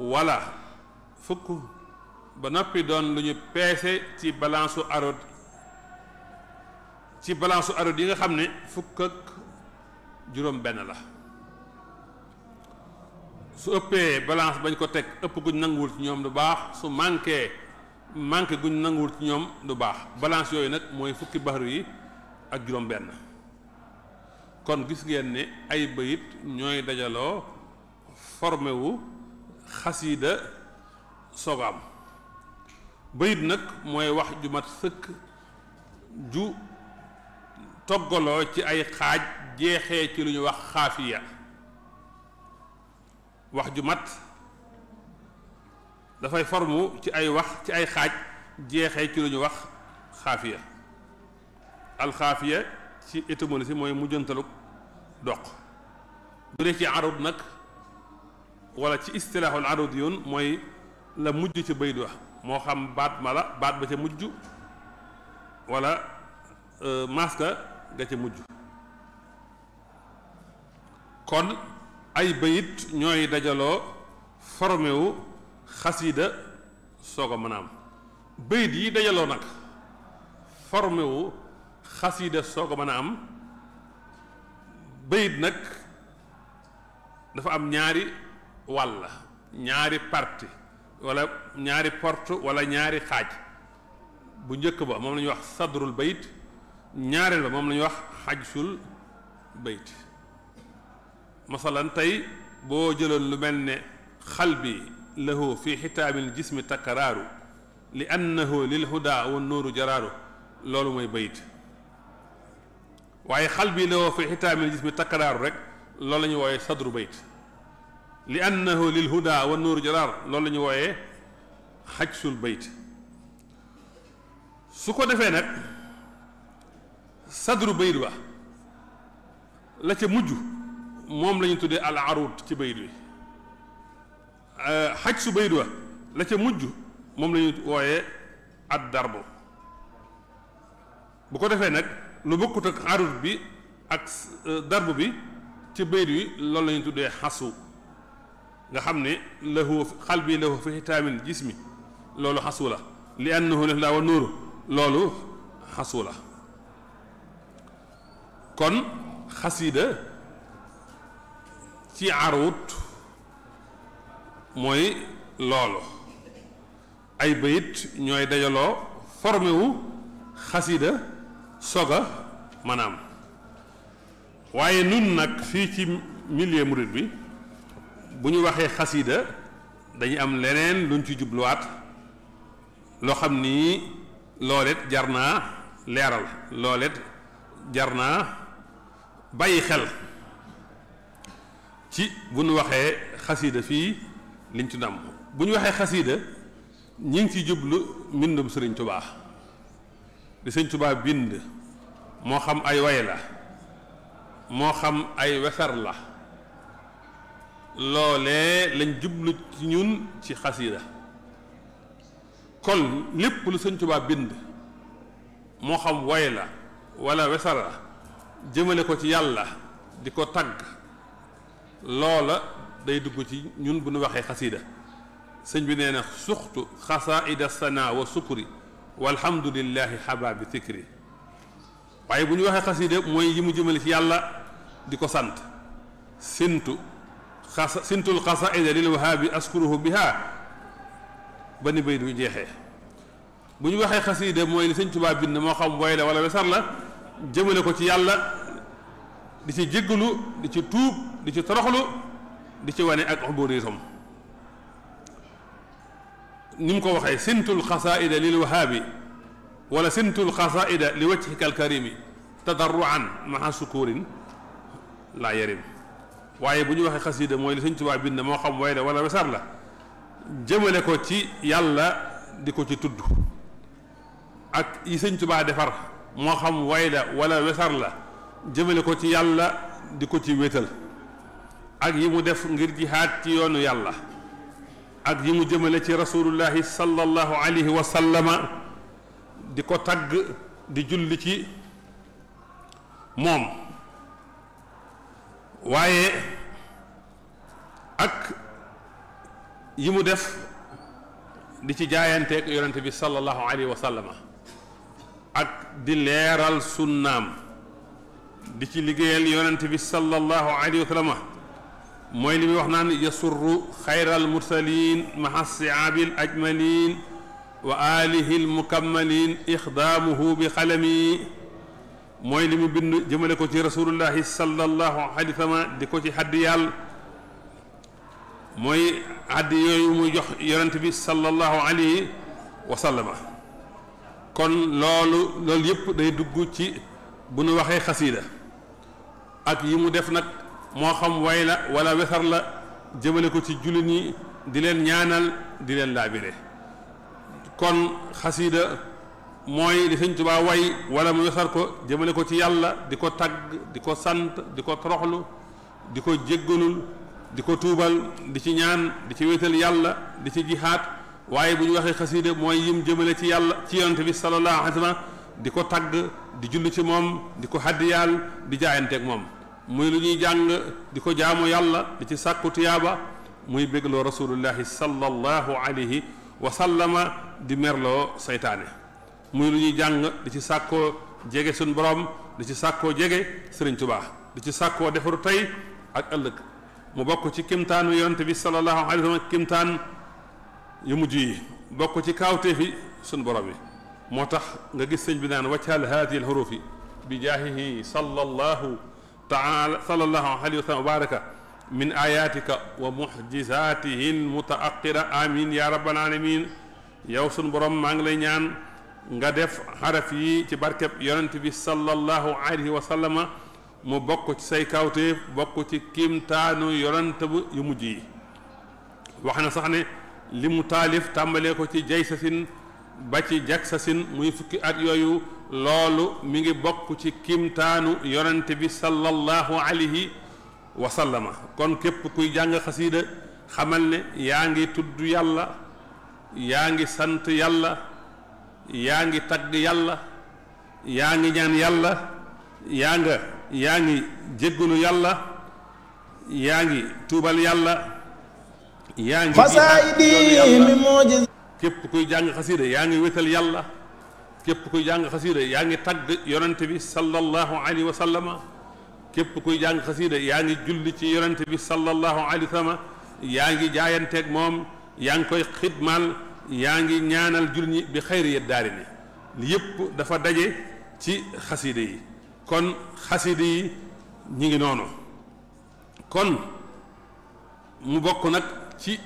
wala fukk ba noppi doon lu ñu peese ci balance arot yi nga xam ne fukk ak juróom benn la su ëppee balance bañ ko teg ëpp guñ nanguwul ci ñoom du baax su manqué guñ nanguwul ci ñoom du baax balance yooyu nag mooy fukki baxaru yi ak juróom benn kon gis ngeen ne ay bayit ñooy dajaloo formé wu xasiida sogaam bayit nag mooy wax ju mat sëkk ju toggaloo ci ay xaaj jeexee ci lu ñu wax xaafiya wax ju mat dafay formu ci ay wax ci ay xaaj jeexee ci lu ñu wax xaafiya alxaafiya ci étymologie mooy mujjantaluk doq bu dee ci arud nag wala ci istilaaxul arud yoon mooy la mujj ci bayit wax moo xam baat ba ca mujj wala maska ga ca mujj kon ay bayit ñooy dajaloo formé wu xasiida soog a mën a am bayit yi dajaloo nag formé wu xasiida soog a mën a am bayit nag dafa am ñaari wàll ñaari parti wala ñaari porte wala ñaari xaaj bu njëkk ba moom la ñuy wax sadrul bayit ñaareel ba moom la ñuy wax xajsul bayit masalan tey boo jëloon lu mel ne xalbi lahu fi xitaamil jismi takaraaru li annahu lil huda wa nuuru jaraaru loolu mooy bayit waaye xalbi lahu fi xitaamil jismi takaraaru rek loolu la ñuy wooyee sadru bayit li annahu lil huda wa nuuru jaraar loolu la ñuy wooyee xajsul bayit su ko defee nag sadru bayit wa la ca mujj moom la ñu tuddee al arud ci bayit wi xaj su bayit wa la ca mujj moom la ñu wooyee ad darbu bu ko defee nag lu bokkut ak arud bi ak darbu bi ci bayit wi loolu la ñu tuddee xasu nga xam ne lahu xalbi lahu fi xitaamil jismi loolu xasu la li annahu lillah wa nuuru loolu xasu la kon xasiida ci arut mooy loolu ay bayit ñooy dajaloo formé wu xasiida soga maanaam waaye nun nag fii ci milieu murid bi bu ñu waxee xasiida dañu am leneen luñ ci jubluwaat loo xam ni loolet jar naa leeral loolet jar naa bàyyi xel ci bu ñu waxee xasiida fii liñ ci nam bu ñu waxee xasiida ñi ngi ci jublu mbindum sëriñ Tubaa di sëriñ Tubaa bind moo xam ay way la moo xam ay wesar la loolee lañ jublu ci ñun ci xasiida kon lépp lu sëriñ Tubaa bind moo xam way la wala wesar la jëmale ko ci yàlla di ko tagg loola day dugg ci ñun bu ñu waxee xasiida sëñ bi nee na suxtu xasaida sana wa sukuri walhamdulillahi xabaabi fikri waaye bu ñu waxee xasiida mooy yi mu jëmale ci yàlla di ko sant sintul xasaida lil wahaabi askuruhu biha ba ni bay du jeexee bu ñu waxee xasiida mooy li sëñ Tuubaa bind moo xam woy la wala wesar la jëmale ko ci yàlla di ci jéggalu di ci tuub di ci toroxlu di ci wane ak ubudiyyatam ni mu ko waxee sintul xasaida lil wahaabi wala sintul xasaida li wajhika alkarimi tadarruan maa sukurin laa yarim waaye bu ñu waxee xasiida mooy li sëñ Tuubaa bind moo xam way la wala wesar la jëmale ko ci yàlla di ko ci tudd ak yi sëñ Tuubaa defar moo xam way la wala wesar la jëmale ko ci yàlla di ko ci wéetal ak yi mu def ngir jihaad ci yoonu yàlla ak yi mu jëmale ci rasulullahi sallallahu alayhi wa sallama di ko tagg di julli ci moom waaye ak yi mu def di ci jaayanteeg yonente bi sallallahu alayhi wa sallama ak di leeral sunnaam di ci liggéeyal yonente bi sallallahu alayhi wa sallama mooy li muy wax naan yasurru xayral mursalin maha siaabil ajmalin wa alihi almukammalin ixdaamuhu bi xalami mooy li mu bind jëmale ko ci rasulullahi sallallahu alayhi wa sallam di ko ci haddi yàlla mooy haddi yooyu muy jox yonent bi sallallahu alayhi wa sallama kon loolu yëpp day dugg ci bu nu waxee xasiida ak yi mu def nag moo xam way la wala wesar la jëmale ko ci jullit ñi di leen ñaanal di leen laabire kon xasiida mooy li Sëñ Tuubaa way wala mu wesar ko jëmale ko ci yàlla di ko tagg di ko sant di ko toroxlu di ko jéggalul di ko tuubal di ci ñaan di ci wéetal yàlla di ci jihaad waaye bu ñu waxee xasiida mooy yim jëmale ci yàlla ci yonent bi sallallahu alayhi wa sallam di ko tagg di julli ci moom di ko haddiyaal di jaayanteeg moom muy lu ñuy jàng di ko jaamu yàlla di ci sàkku tiyaaba muy bégloo rasulullahi sallallahu alayhi wa sallama di merloo seytaane muy lu ñuy jàng di ci sàkkoo jege suñ borom di ci sàkkoo jege Sëriñ Tuubaa di ci sàkkoo defaru tey ak ëllëg mu bokk ci kimtaanu yonent bi sallallahu alayhi wa sallam kimtaan yu mujj yi bokk ci kaawteefi suñ borom yi moo tax nga gis sëñ bi naan waccal haadihi alhurufi bi jaahihi sallallahu alayhi wa sallam wa baraka min ayatika wa mucjizatihi almutaaqira amin ya rabbal alamin yow suñ borom maa ngi lay ñaan nga def xaraf yi ci barkeb yonent bi sallallahu alayhi wa sallama mu bokk ci say kawteef bokk ci kiimtaanu yonent bu yu mujj yi wax na sax ne li mu taalif tàmbalee ko ci jay sasin ba ci jag sasin muy fukki at yooyu loolu mi ngi bokk ci kiimtaanu yonent bi sallallahu alayhi wa sallama kon képp kuy jàng xasiida xamal ne yaa ngi tudd yàlla yaa ngi sant yàlla yaa ngi tagg yàlla yaa ngi ñaan yàlla yaa ngi jéggalu yàlla yaa ngi tuubal yàlla yaa ngi yàlla képp kuy jàng xasiida yaa ngi wétal yàlla képp kuy jàng xasiida yaa ngi tagg yonente bi sallallahu alayhi wa sallama képp kuy jàng xasiida yaa ngi julli ci yonente bi sallallahu alayhi wa sallama yaa ngi jaayanteeg moom yaa ngi koy xidmaal yaa ngi ñaanal jul ñi bi xayri yet daari ni li yëpp dafa daje ci xasiida yi kon xasiida yi ñi ngi noonu kon mu bokk nag ci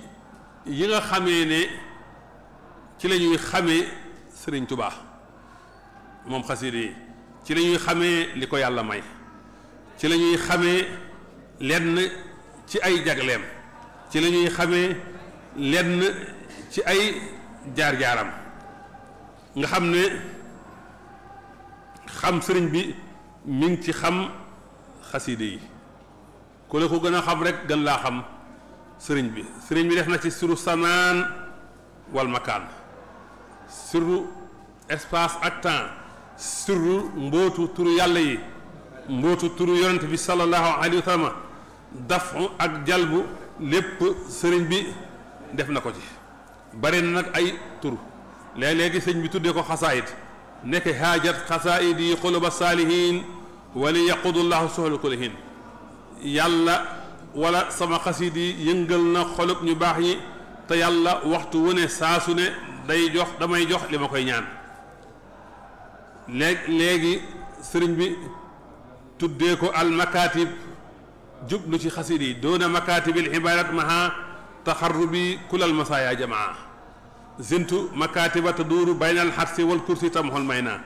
yi nga xamee ne ci la ñuy xamee Sëriñ Tubaa moom xasiida yi ci la ñuy xamee li ko yàlla may ci la ñuy xamee lenn ci ay jagleem ci la ñuy xamee lenn ci ay jaar-jaaram nga xam ne xam sëriñ bi mi ngi ci xam xasiida yi ku la ko gën a xam rek gën laa xam sëriñ bi def na ci suru samaan wal makaan suru espace ak temps suru mbootu turu yàlla yi mbootu turu yonent bi sallallahu alayhi wa sallam dafu ak jalbu lépp sëriñ bi def na ko ci bari na nag ay tur léeg-léegi sëñ bi tuddee ko xasaayid nekk haajat xasaayid yi xuluba saalihin wali yaqudullahu soxla kulihin yàlla wala sama xasiid yi yëngal na xolub ñu baax ñi te yàlla waxtu wu ne saa su ne damay jox li ma koy ñaan léegi sëriñ bi tuddee ko al makatib jublu ci xasiid yi doona makatibil ibadat maha taxarrubi kulal masaaya jamaa zintu makatiba taduuru baynal xarsi wal kursi tamxol may naa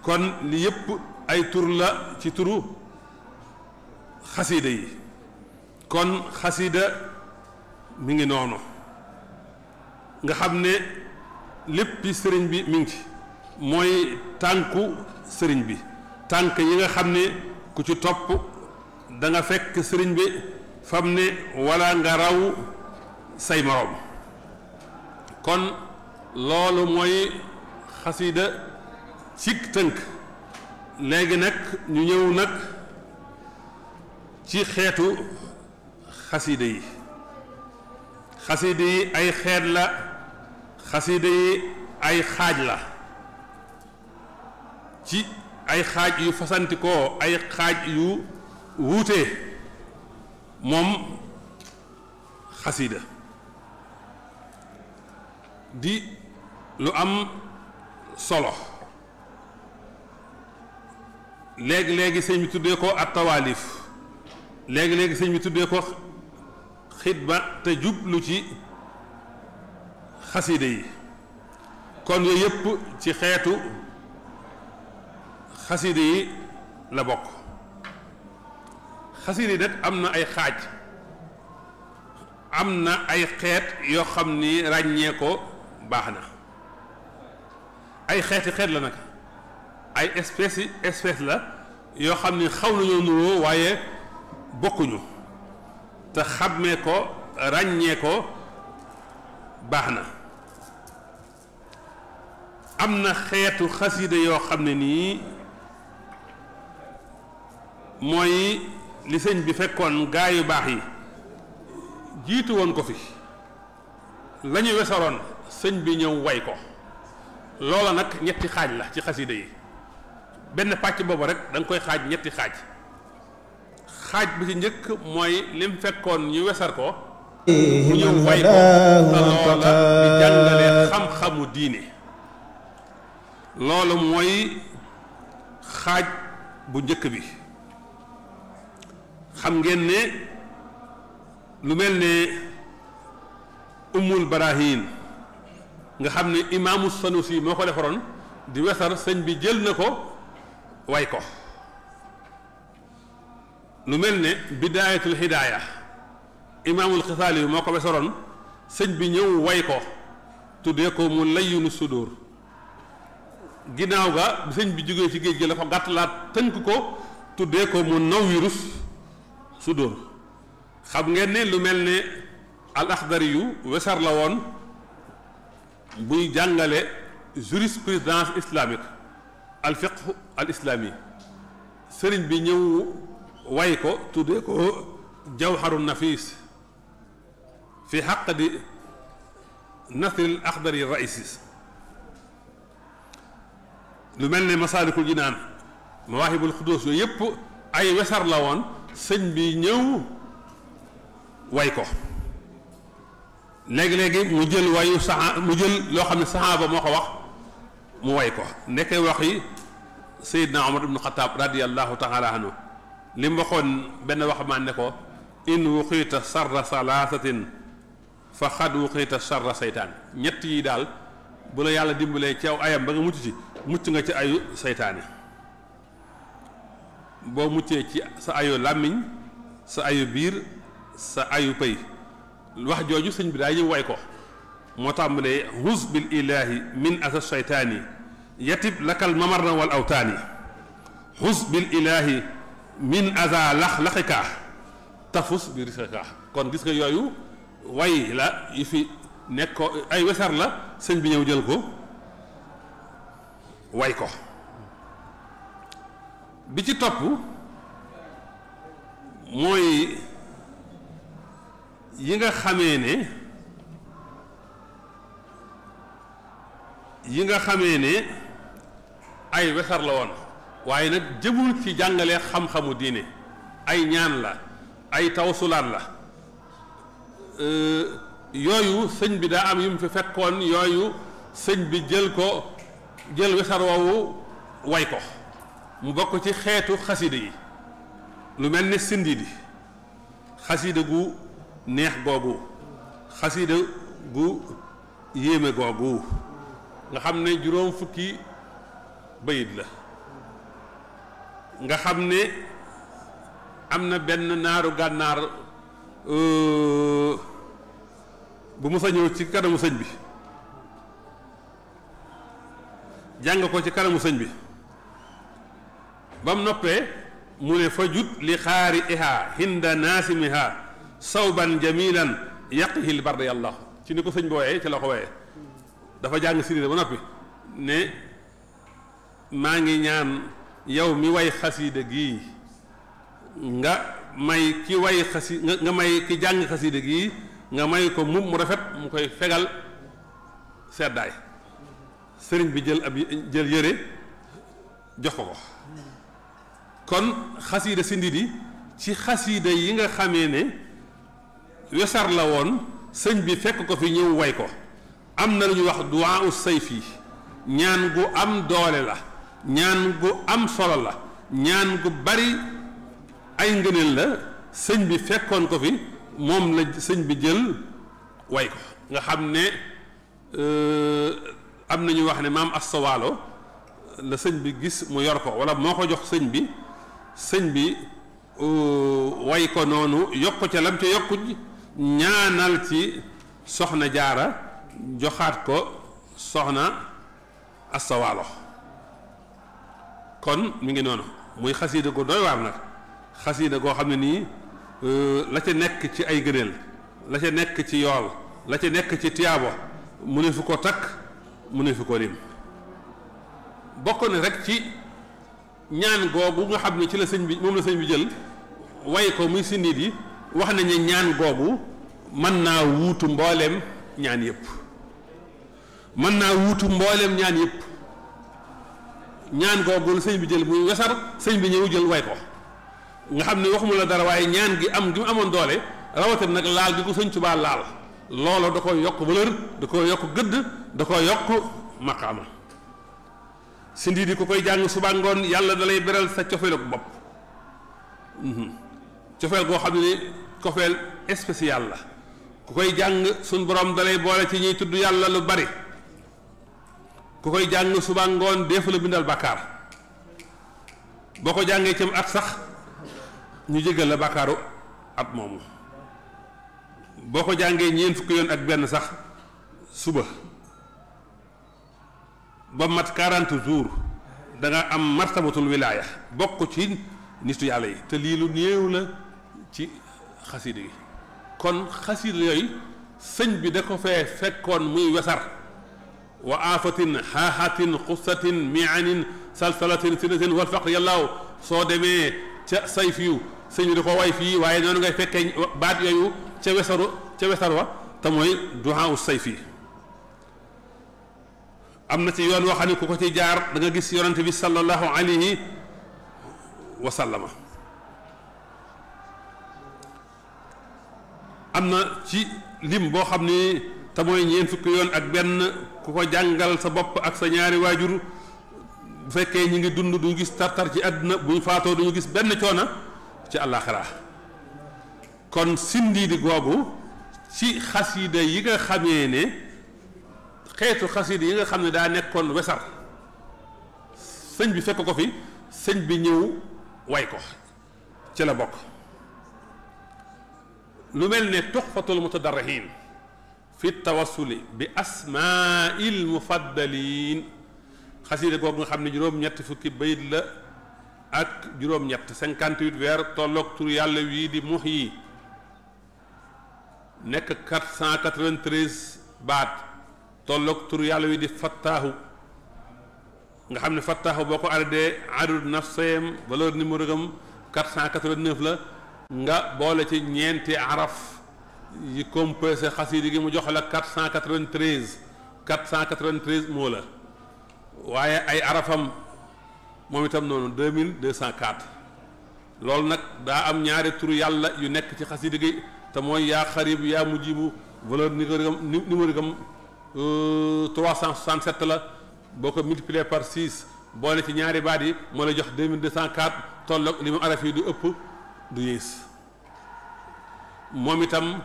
kon li yëpp ay tur la ci turu xasiida yi kon xasiida mi ngi noonu nga xam ne léppi sëriñ bi mi ngi ci mooy tànku sëriñ bi tànk yi nga xam ne ku ci topp da nga fekk sëriñ bi fam ne wala nga raw say moroom kon loolu mooy xasiida ci tënk léegi nag ñu ñëw nag ci xeetu xasiida yi xasida yi ay xeet la xasida yi ay xaaj la ci ay xaaj yu fasantikoo ay xaaj yu wuute moom xasida di lu am solo léegi-léegi sëñ bi tuddee ko at tawaalif léegi-léegi sëñ bi tuddee ko xidma te jublu ci xasida yi kon yooyu yëpp ci xeetu xasida yi la bokk xasida yi nag am na ay xaaj am na ay xeet yoo xam ni ràññee ko baax na ay xeet la nag ay espèce la yoo xam ni xaw nañoo nuroo waaye bokkuñu te xàmmee ko ràññee ko baax na am na xeetu xasida yoo xam ne nii mooy li sëñ bi fekkoon gaa yu baax yi jiitu woon ko fi la ñu wesaroon sëñ bi ñëw way ko loola nag ñetti xaaj la ci xasida yi benn pàcc boobu rek da nga koy xaaj ñetti xaaj xaaj bi ci njëkk mooy lim fekkoon ñu wesar ko mu ñëw way ko te loola di jàngale xam-xamu diine loolu mooy xaaj bu njëkk bi xam ngeen ne lu mel ne Ummul Barahin nga xam ne imaamu Sanusi moo ko defaroon di wesar sëñ bi jël na ko way ko lu mel ne Bidaayatul Hidaaya imaamul Xisaali moo ko wesaroon sëñ bi ñëw way ko tuddee ko mu layyinu sudur ginnaaw ga bi sëñ bi jógee ci géej gi la ko gàttalaat tënk ko tuddee ko mu nawwirus sudur xam ngeen ne lu mel ne al Axdari yu wesar la woon buy jàngale jurisprudence islamique al fiqh al islami sëriñ bi ñëw way ko tuddee ko jawharu nafis fi xaqdi nasril Axdari raïsis lu mel ne masaalikul jinaan mawaahibul xudus yooyu yëpp ay wesar la woon sëñ bi ñëw way ko léegi-léegi mu jël wayu mu jël loo xam ne saxaaba moo ko wax mu way ko nekkee wax yi Seydina Omar ibnu Xataab radiallahu taala anhu li mu waxoon benn waxamaan ne ko in wuqiita sarra salaasatin fa xad wuqiita sarra seytaan ñett yi daal bu la yàlla dimbalee ci aw ayam ba nga mucc ci mucc nga ci ayu seytaane boo muccee ci sa ayu làmmiñ sa ayu biir sa ayu pëy wax jooju sëñ bi daa ñëw way ko moo tàmbalee hus bil ilaahi min asa seytaani yatib lakal mamarna wal awtaani hus bil ilaahi min asa lax-laxikaa tafus bi risqikaa kon gis nga yooyu way la yu fi nekk ko ay wesar la sëñ bi ñëw jël ko way ko bi ci topp mooy yi nga xamee ne ay wesar la woon waaye nag jëmul ci jàngale xam-xamu diine ay ñaan la ay tawsulaat la yooyu sëñ bi daa am yu mu fi fekkoon yooyu sëñ bi jël wesar woowu way ko mu bokk ci xeetu xasida yi lu mel ne sindidi xasida gu neex googu xasida gu yéeme googu nga xam ne juróom fukki bayit la nga xam ne am na benn naaru gànnaar bu mu sa ñëw ci kanamu sëñ bi jàng ko ci kanamu sëñ bi ba mu noppee mu ne fa jut li xaari iha hinda naasimiha sawban jamilan yaqihil barda yàlla ci ni ko sëñ bi wooyee ci la ko wooyee dafa jàng sirina ba noppi ne maa ngi ñaan yow mi way xasiida gii nga may ki way nga may ki jàng xasiida gii nga may ko mbubb mu rafet mu koy fegal seddaay sëriñ bi jël yére jox ko kon xasiida Sindiidi ci xasiida yi nga xamee ne wesar la woon sëñ bi fekk ko fi ñëw way ko am na lu ñuy wax duwaa u sayfi ñaan gu am doole la ñaan gu am solo la ñaan gu bari ay ngëneel la sëñ bi fekkoon ko fi moom la sëñ bi jël way ko nga xam ne am na ñu wax ne maam Asta Waalo la sëñ bi gis mu yor ko wala moo ko jox sëñ bi way ko noonu yokk ca lam ca yokku ñaanal ci soxna jaara joxaat ko soxna Asta Waalo kon mi ngi noonu muy xasiida gu doy waar nag xasiida goo xam ne nii la ca nekk ci ay gëneel la ca nekk ci yool la ca nekk ci tiyaabo mu ne fu ko takk mu ne fu ko lim bokk na rek ci ñaan googu nga xam ne ci la sëñ bi moom la sëñ bi jël way ko muy Sindiidi wax nañu ñaan googu mën naa wuutu mbooleem ñaan yëpp mën naa wuutu mbooleem ñaan yëpp ñaan googu la sëñ bi jël muy wesar sëñ bi ñëw jël way ko nga xam ne waxuma la dara waaye ñaan gi mu amoon doole rawatina nag laal gi ko sëñ Tuubaa laal loola da koy yokk valeur da koy yokk gëdd da koy yokk maqaama Sindiidi ku koy jàng suba ngoon yàlla da lay beral sa cofeel ak bopp cofeel goo xam ne cofeel spécial la ku koy jàng suñ borom da lay boole ci ñuy tudd yàlla lu bari ku koy jàng suba ngoon deefu la bindal bàkkaar boo ko jàngee cam at sax ñu jégal la bàkkaaru at moomu boo ko jàngee ñeent fukki yoon ak benn sax suba ba mat 40 jours da nga am martabatul wilaaya bokk ci nitu yàlla yi te lii lu néew la ci xasiida yi kon xasiida yooyu sëñ bi da ko fee fekkoon muy wesar wa aafatin xaaxatin xusatin mianin salsalatin sinatin wal faqr yàllaaw soo demee ca sayfiyu sëñ bi da ko way fii waaye noonu ngay fekkee baat yooyu ca wesar wa te mooy duhaa u sayfi am na ci yoon woo xam ne ku ko ci jaar da nga gis yonante bi sallallahu alayhi wa sallama am na ci lim boo xam ni te mooy ñeent fukki yoon ak benn ku ko jàngal sa bopp ak sa ñaari waajur bu fekkee ñi ngi dund duñu gis tartar ci àdduna bu ñu faatoo duñu gis benn coona ci àllaaxira kon Sindiidi googu ci xasiida yi nga xamee ne xeetu xasiida yi nga xam ne daa nekkoon wesar sëñ bi fekk ko fi sëñ bi ñëw way ko ci la bokk lu mel ne tuxfatul mutadarrihin fi tawassuli bi asmaa'il mufaddaliin xasiida googu nga xam ne juróom-ñett fukki bayit la ak juróom-ñett 58 vers tolloog tur yàlla wii di Muhyi nekk 493 baat tolloog tur yàlla wii di Fattaahu nga xam ne Fattaahu boo ko arrêté adud nafseem valeur numéro gam 489 la nga boole ci ñeenti araf yi composé xasiida gi mu jox la 493 moo la waaye ay arafam moom itam noonu 2204 loolu nag daa am ñaari turu yàlla yu nekk ci xasiida gi te mooy yaa xarib yaa mujibu valeur numéro gam 367 la boo ko multiplier par 6 boole ci ñaari baat yi moo la jox 2204 tolloog li mu araf yi du ëpp du yées moom itam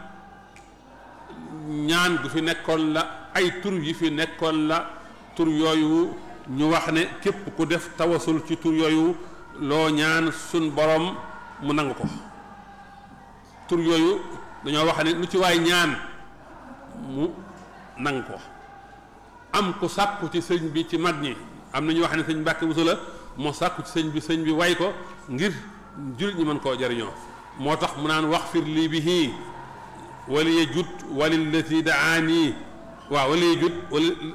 ñaan gu fi nekkoon la ay tur yi fi nekkoon la tur yooyu ñu wax ne képp ku def tawasul ci tur yooyu loo ñaan sun borom mu nangu ko tur yooyu dañoo wax ne lu ci waay ñaan mu nangu ko am ku sàkku ci sëñ bi ci mag ñi am na ñu wax ne sëñ Mbàkke Buso la moo sàkku ci sëñ bi way ko ngir jullit ñi mën koo jariñoo moo tax mu naan wax fir lii bihi wali yajut walillati daani waaw wali yajut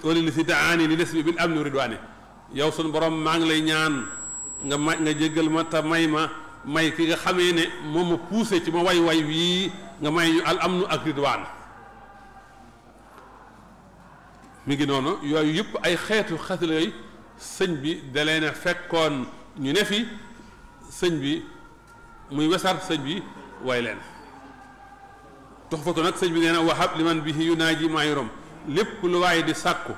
walillati daani li des bi bil amni ridwaani yow sunu borom maa ngi lay ñaan nga jéggal ma te may ki nga xamee ne moom ma poussé ci ma way wii nga may ñu al amnu ak ridwaan mi ngi noonu yooyu yëpp ay xeetu xasida yooyu sëñ bi da leen a fekkoon ñu ne fi sëñ bi muy wesar sëñ bi way leen tuxfatu nag sëñ bi nee na wahab liman bihi yunaaji maa yurom lépp lu waaye di sàkku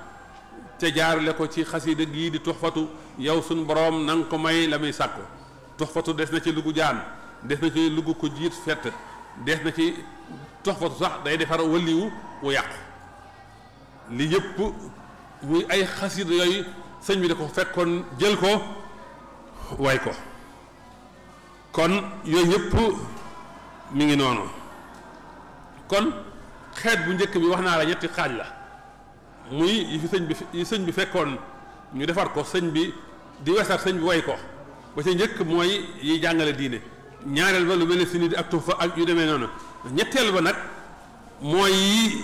te jaarale ko ci xasida gii di tuxfatu yow suñ boroom na nga ko may la muy sàkku tuxfatu des na ci lugu jaan des na ci lugu ko jiit fett des na ci tuxfatu sax day defar waliwu wu yàqu li yëpp muy ay xasida yooyu sëñ bi da ko fekkoon jël ko way ko kon yooyu yëpp mi ngi noonu kon xeet bu njëkk bi wax naa la ñetti xaaj la muy yi sëñ bi fekkoon ñu defar ko sëñ bi di wesar sëñ bi way ko ba ca njëkk mooy yi jàngale diine ñaareel ba lu mel ne si nit ak tufa ak yu demee noonu ñetteel ba nag mooy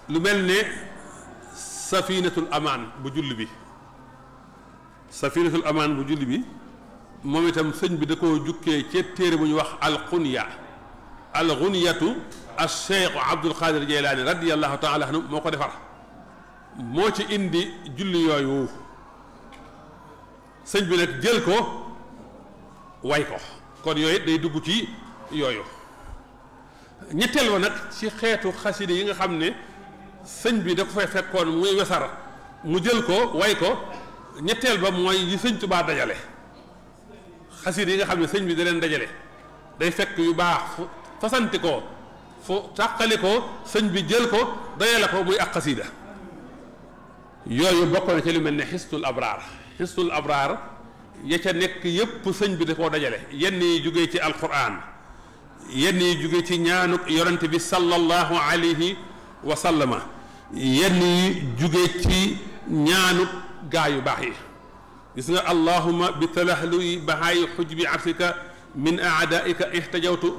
lu mel ne safinatul amaan bu julli bi safinatul amaan bu julli bi moom itam sëñ bi da koo jukkee ci téere bu ñu wax alxunya alxunyatu al cheikh abdul qadir jeylaani radiallahu taala anhu moo ko defar moo ci indi julli yooyu sëñ bi nag jël ko way ko kon yooyu day dugg ci yooyu ñetteel ba nag ci xeetu xasida yi nga xam ne sëñ bi da ko fay fekkoon muy wesar mu jël ko way ko ñetteel ba mooy yi sëñ Tuubaa dajale xasida yi nga xam ne sëñ bi da leen dajale day fekk yu baax fasanti ko fu tàqali ko sëñ bi jël ko dajale ko muy ak xasida yooyu bokk na ci lu mel ne xistul abraar ya ca nekk yépp sëñ bi da koo dajale yenn yi jógee ci alquran yenn yi jógee ci ñaanuk yonente bi sallallahu alayhi wa sallama yenn yi jógee ci ñaanuk gaa yu baax yi gis nga allahuma bi talahluyi bahaayi xujbi arsika min aadaika ihtajawtu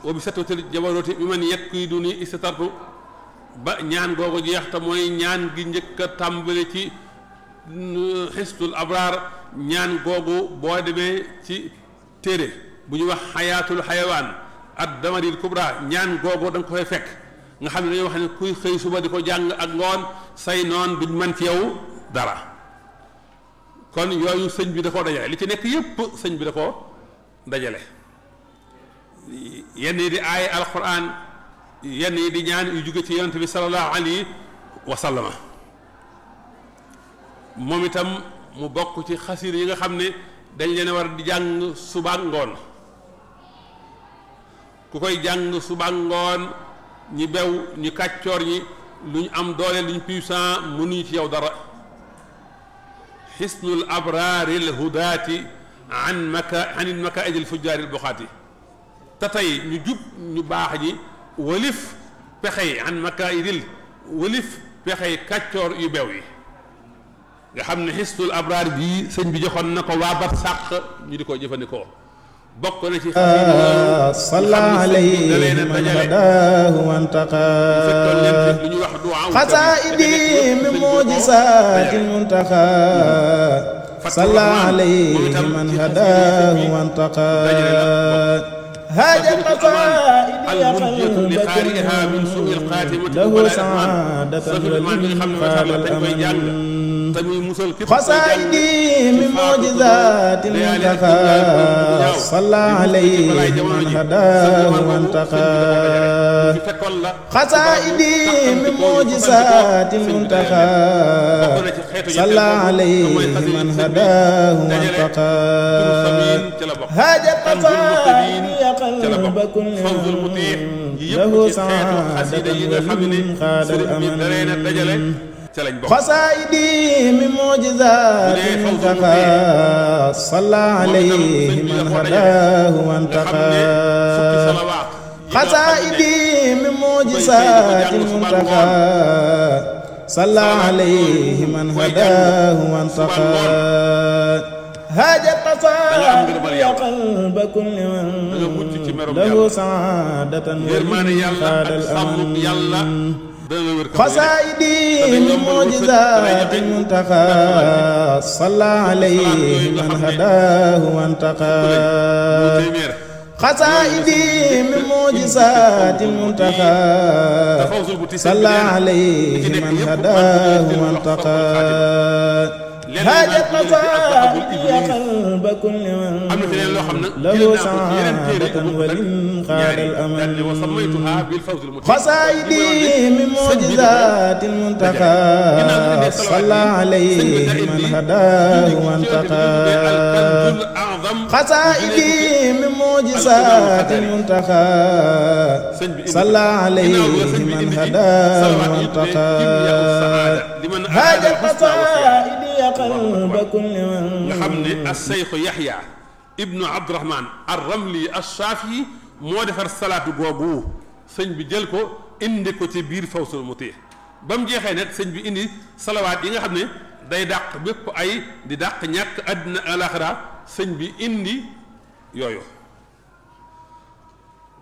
wa bi satwatil jabaroti bi man yakiduni istatartu ba ñaan googu jeex te mooy ñaan gi njëkk a tàmbali ci xistul abraar ñaan googu boo demee ci téere bu ñu wax xayaatul xayawaan ad damaril kubra ñaan googu da nga ko fay fekk nga xam ne dañuy wax ne kuy xëy suba di ko jàng ak ngoon say noon duñ mën ci yow dara kon yooyu sëñ bi da koo dajale li ci nekk yépp sëñ bi da koo dajale yenn yi di aaye alquran yenn yi di ñaan yu jóge ci yonent bi sallallahu alayhi wa sallama moom itam mu bokk ci xasir yi nga xam ne dañ leen a war di jàng suba ngoon ku koy jàng suba ngoon ñi bew ñi kàccoor ñi lu ñu am doole lu ñu puissant mënuñu ci yow dara xisnul abraaril hudaati anil makaidil fujjaaril buxaati te tey ñu jub ñu baax ñi walif pexey an makaidil walif pexey kàccoor yu bew yi nga xam ne xisnul abraar bii sëñ bi joxoon na ko waa bat sàq ñu di ko jëfandikoo bokk na ci salla alayhi man hadaahu wantaqa xasaa'idi min mu'jizaatil muntaqa salla alayhi man hadaahu wantaqa haajat qasaa'idi ya qalbi lahu saadatan xasaa'idi min mu'jizaatil muntaqa salla alayhi man hadaahu wantaqa xasaa'idi min mu'jizaatil muntaqa salla alayhi man hadaahu wantaqa haajat qasaa'idi ya qalba kulli lahu saadatan wa min xaadal aman xasaa'idi min mu'jizaatil muntaqa salla alayhi man hadaahu wantaqa xasaa'idi min mu'jizaatil muntaqa salla alayhi man hadaahu wantaqa haajat qasaa'idi ya qalba kulli man lahu saadatan wa min xaadal aman xasaa'idi min mu'jizaatil muntaqa salla alayhi man hadaahu wantaqa خسائدي من معجزات المنتقى صلى عليه من هداه وانتقى هاجت قصائدي قلب كل من له سعادة ولن خاد الأمل خسائدي من معجزات المنتقى صلى عليه من هداه وانتقى خسائدي من معجزات المنتقى صلى عليه من هداه وانتقى هاجت قصائدي قلب كل من nga xam ne as-Seykh Yaxya ibnu Abdurahman ar-Ramli ash-Shafi'i moo defar salaatu googu sëñ bi jël ko indi ko ci biir Fawzul Mutiih ba mu jeexee nag sëñ bi indi salawaat yi nga xam ne day dàq bépp ay di dàq ñàkk àddina alaxira sëñ bi indi yooyu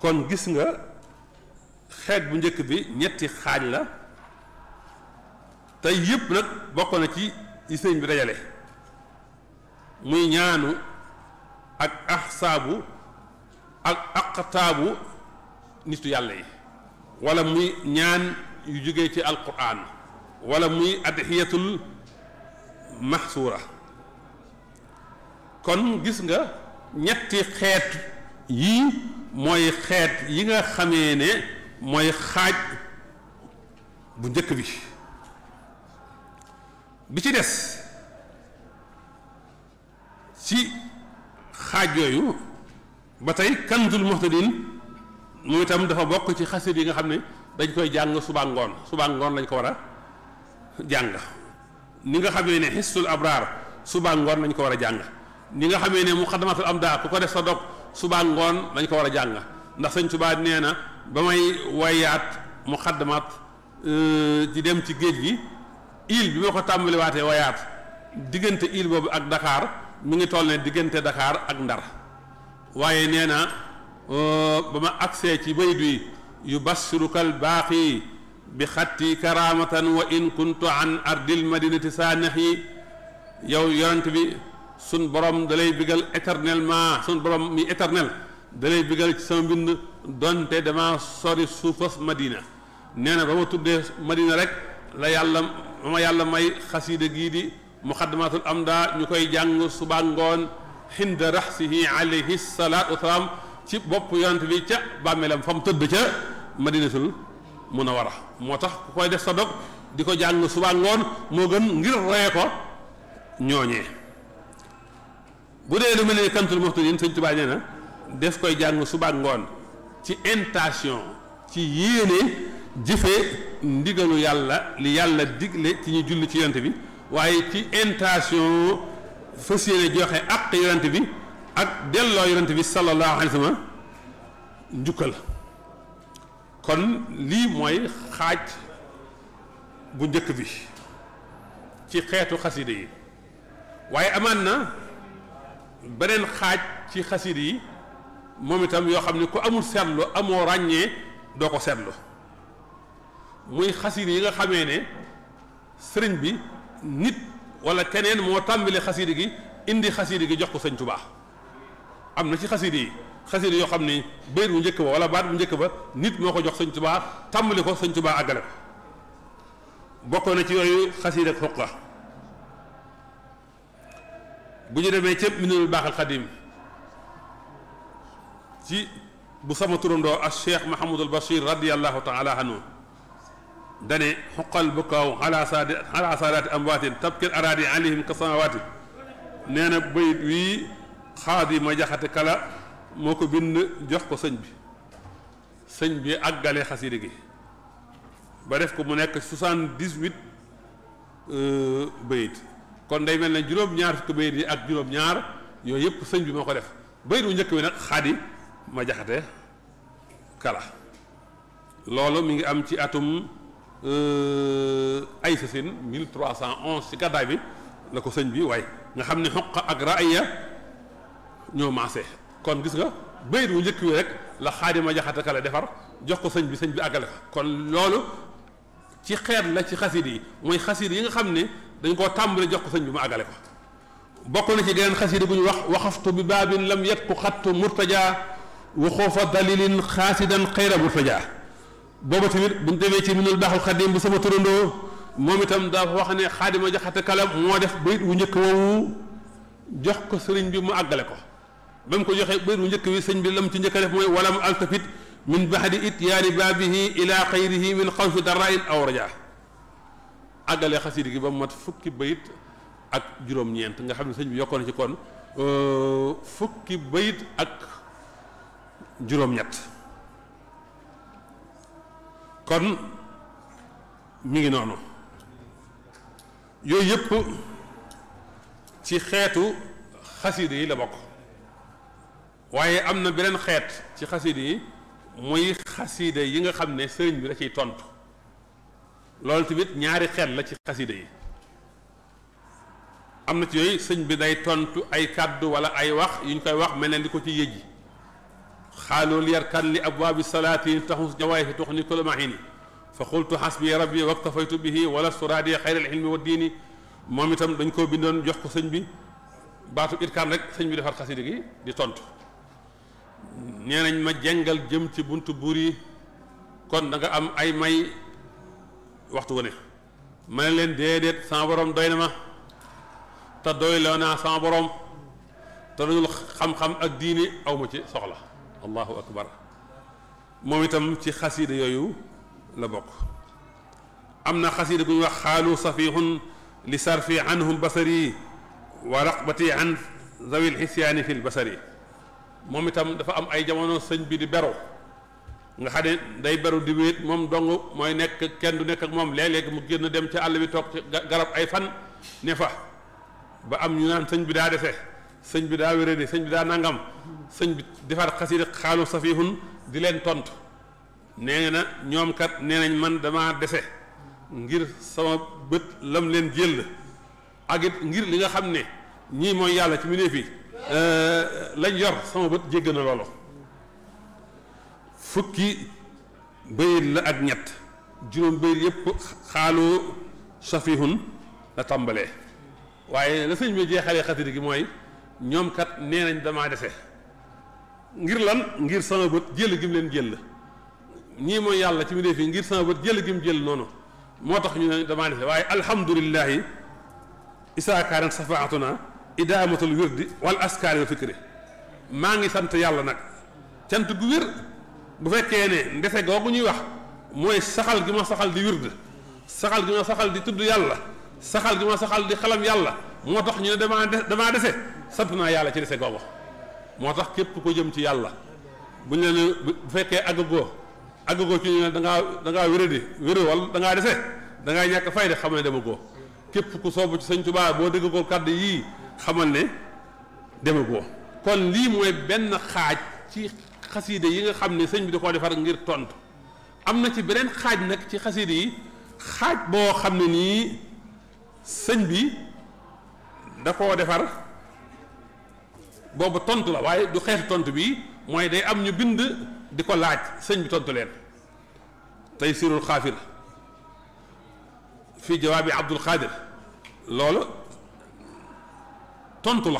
kon gis nga xeet bu njëkk bi ñetti xaaj la tey yëpp nag bokk na ci yi sëñ bi dajale muy ñaanu ak axsaabu ak aqtaabu nitu yàlla yi wala muy ñaan yu jógee ci alquran wala muy adhiyatul maxsuura kon gis nga ñetti xeet yii mooy xeet yi nga xamee ne mooy xaaj bu njëkk bi ci des ci xaaj yooyu ba tey kanzul muhtadin moom itam dafa bokk ci xasit yi nga xam ne dañ koy jàng suba ngoon lañ ko war a jàng ni nga xamee ne hissul abraar suba ngoon lañ ko war a jàng ni nga xamee ne muqaddamatul amda ku ko def sa dog suba ngoon lañ ko war a jàng ndax sëñ Tuubaa nee na ba may wayaat muqaddamat ci dem ci géej gi île bi ma ko tàmbaliwaatee wayaat diggante île boobu ak Dakar mi ngi toll ne diggante Dakar ak Ndar waaye nee na ba ma agsee ci baydu yi yubassirukal baaqi bi xatti karamatan wa in kuntu an ardil madinati saanahi yow yonent bi sun borom da lay bigal éternellement sun borom mi éternel da lay bigal ci sama mbind donte dama sori suufas Madina nee na ba ma tuddee Madina rek la yàlla may xasiida gii di muqaddamatul amda ñu koy jàng suba ngoon hinda raxsihi alayhi salaatu wasalaam ci bopp yonent bi ca bàmmeelam fa mu tëdd ca madinatul munawara moo tax ku koy def sa dog di ko jàng suba ngoon moo gën ngir roye ko ñooñee bu dee lu mel ne kantul muhtadin sëñ Tuubaa nee na des koy jàng suba ngoon ci intention ci yéene jëfe ndigalu yàlla li yàlla digle ci ñu julli ci yonent bi waaye ci intention fas yéene joxe ak yonent bi ak delloo yonent bi sallallahu alayhi wa sallam njukkal kon lii mooy xaaj bu njëkk bi ci xeetu xasida yi waaye amaan na beneen xaaj ci xasida yi moom itam yoo xam ne ku amul seetlu amoo ràññee doo ko seetlu muy xasida yi nga xamee ne sëriñ bi nit wala keneen moo tàmbali xasida gi indi xasida gi jox ko sëñ Tuubaa am na ci xasida yi xasida yoo xam ne bayit bu njëkk ba wala baat bu njëkk ba nit moo ko jox sëñ Tuubaa tàmbali ko sëñ Tuubaa àggale ko bokk na ci yooyu xasida ak xuqa bu ñu demee ca Minanul Baaxil Xadim ci bu sama turandoo ak Cheikh Mahamadul Bachir radiyallahu taala anhu dane xuqal bukaaw ala saadaati amwaatin tabkir araadi alayhim ka samawaati nee na bayit wii xaadi ma jaxate kala moo ko bind jox ko sëñ bi àggale xasida gi ba def ko mu nekk 78 bayit kon day mel ne juróom-ñaar fukki bayit yi ak juróom-ñaar yooyu yëpp sëñ bi moo ko def bayit bu njëkk bi nag xaadi ma jaxate kala loolu mi ngi am ci atum ay sasin 1311 ci gàddaay bi la ko sëñ bi waaye nga xam ne xoq ak raaya ñoo maase kon gis nga bayit bu njëkk wi rek la xaadima jaxate kala defar jox ko sëñ bi àggale ko kon loolu ci xeet la ci xasid yi mooy xasid yi nga xam ne dañ koo tàmbali jox ko sëñ bi mu àggale ko bokk na ci geneen xasida bu ñu wax waxaftu bi baabin lam yetku xattu murtaja wa xoofa dalilin xaasidan xayra murtajaa booba tamit buñ demee ci minul baaxul xadim bu sama turandoo moom itam dafa wax ne xaadima jaxate kala moo def bayit wu njëkk woowu jox ko sëriñ bi mu àggale ko ba mu ko joxee bayit wu njëkk wi sëñ bi lam ci njëkk a def mooy walam altafit min baxdi ityaani baabihi ila xayrihi min xawfi darain aw rajaa àggale xasida gi ba mu mat fukki bayit ak juróom-ñeent nga xam ne sëñ bi yokkoon na ci kon fukki bayit ak juróom-ñett kon mi ngi noonu yooyu yëpp ci xeetu xasida yi la bokk waaye am na beneen xeet ci xasida yi muy xasida yi nga xam ne sëriñ bi da ciy tontu loolu tamit ñaari xeet la ci xasida yi am na ci yooyu sëñ bi day tontu ay kàddu wala ay wax yu ñu koy wax mel ne di ko ci yëjji xaaloo liyarkan li abwaabi salaati taxus jawaay fi tuxni kula mahini fa qultu xasbi rabbi waktafaytu bihi wala suraadi xayral ilmi wa diini moom itam dañ koo bindoon jox ko sëñ bi baatu irkaan rek sëñ bi defar xasida gi di tontu nee nañ ma jengal jëm ci buntu buur yi kon da nga am ay may waxtu wu ne ma ne leen déedéet sama borom doy na ma te doy loo naa sama borom te dul xam-xam ak diini aw ma ci soxla allahu akbar moom itam ci xasida yooyu la bokk am na xasida gu ñuy wax xaalu safihun li sarfi anhum basari wa raqbati an zawil xisyaani fil basari moom itam dafa am ay jamono sëñ bi di beru nga xam ne day beru di wéet moom dong mooy nekk kenn du nekk ak moom léeg-léeg mu génn dem ci àll bi toog ci garab ay fan ne fa ba am ñu naan sëñ bi daa dese sëñ bi daa wéradi sëñ bi daa nangam sëñ bi defar xasida xaalu safihun di leen tontu nee na ñoom kat nee nañ man dama dese ngir sama bët lam leen jël ak it ngir li nga xam ne ñii mooy yàlla ci mbindéef yi lañ yor sama bët jégg na loolu fukki bayit la ak ñett juróom bayit yépp xaalu safihun la tàmbalee waaye la sëñ bi jeexalee xasida gi mooy ñoom kat nee nañ damaa dese ngir lan ngir sama bët jël gi mu leen jël ñii mooy yàlla ci mbindéef yi ngir sama bët jël gi mu jël noonu moo tax ñu ne damaa dese waaye alhamdulillahi isaa kaanat safaatuna idaamatul wirdi wal askaari wa fikri maa ngi sant yàlla nag cant gu wér bu fekkee ne ndese googu ñuy wax mooy saxal gi ma saxal di wird saxal gi ma saxal di tudd yàlla saxal gi ma saxal di xalam yàlla moo tax ñu ne damaa dese sant naa yàlla ci dese googu moo tax képp ko jëm ci yàlla bu ñu ne bu fekkee àggagoo ci ñu ne da ngaa wéradi wéru wala da ngaa dese da ngaa ñàkk fayda xamal ne demagoo képp ku soobu ci sëñ Tuubaa boo dégg ko kàddu yii xamal ne demagoo kon lii mooy benn xaaj ci xasiide yi nga xam ne sëñ bi da koo defar ngir tontu am na ci beneen xaaj nag ci xasiide yi xaaj boo xam ne nii sëñ bi da koo defar boobu tontu la waaye du xeetu tontu bi mooy day am ñu bind di ko laaj sëñ bi tontu leen tey sirul xaafir fii jawaabi Abdul Xaadir loolu tontu la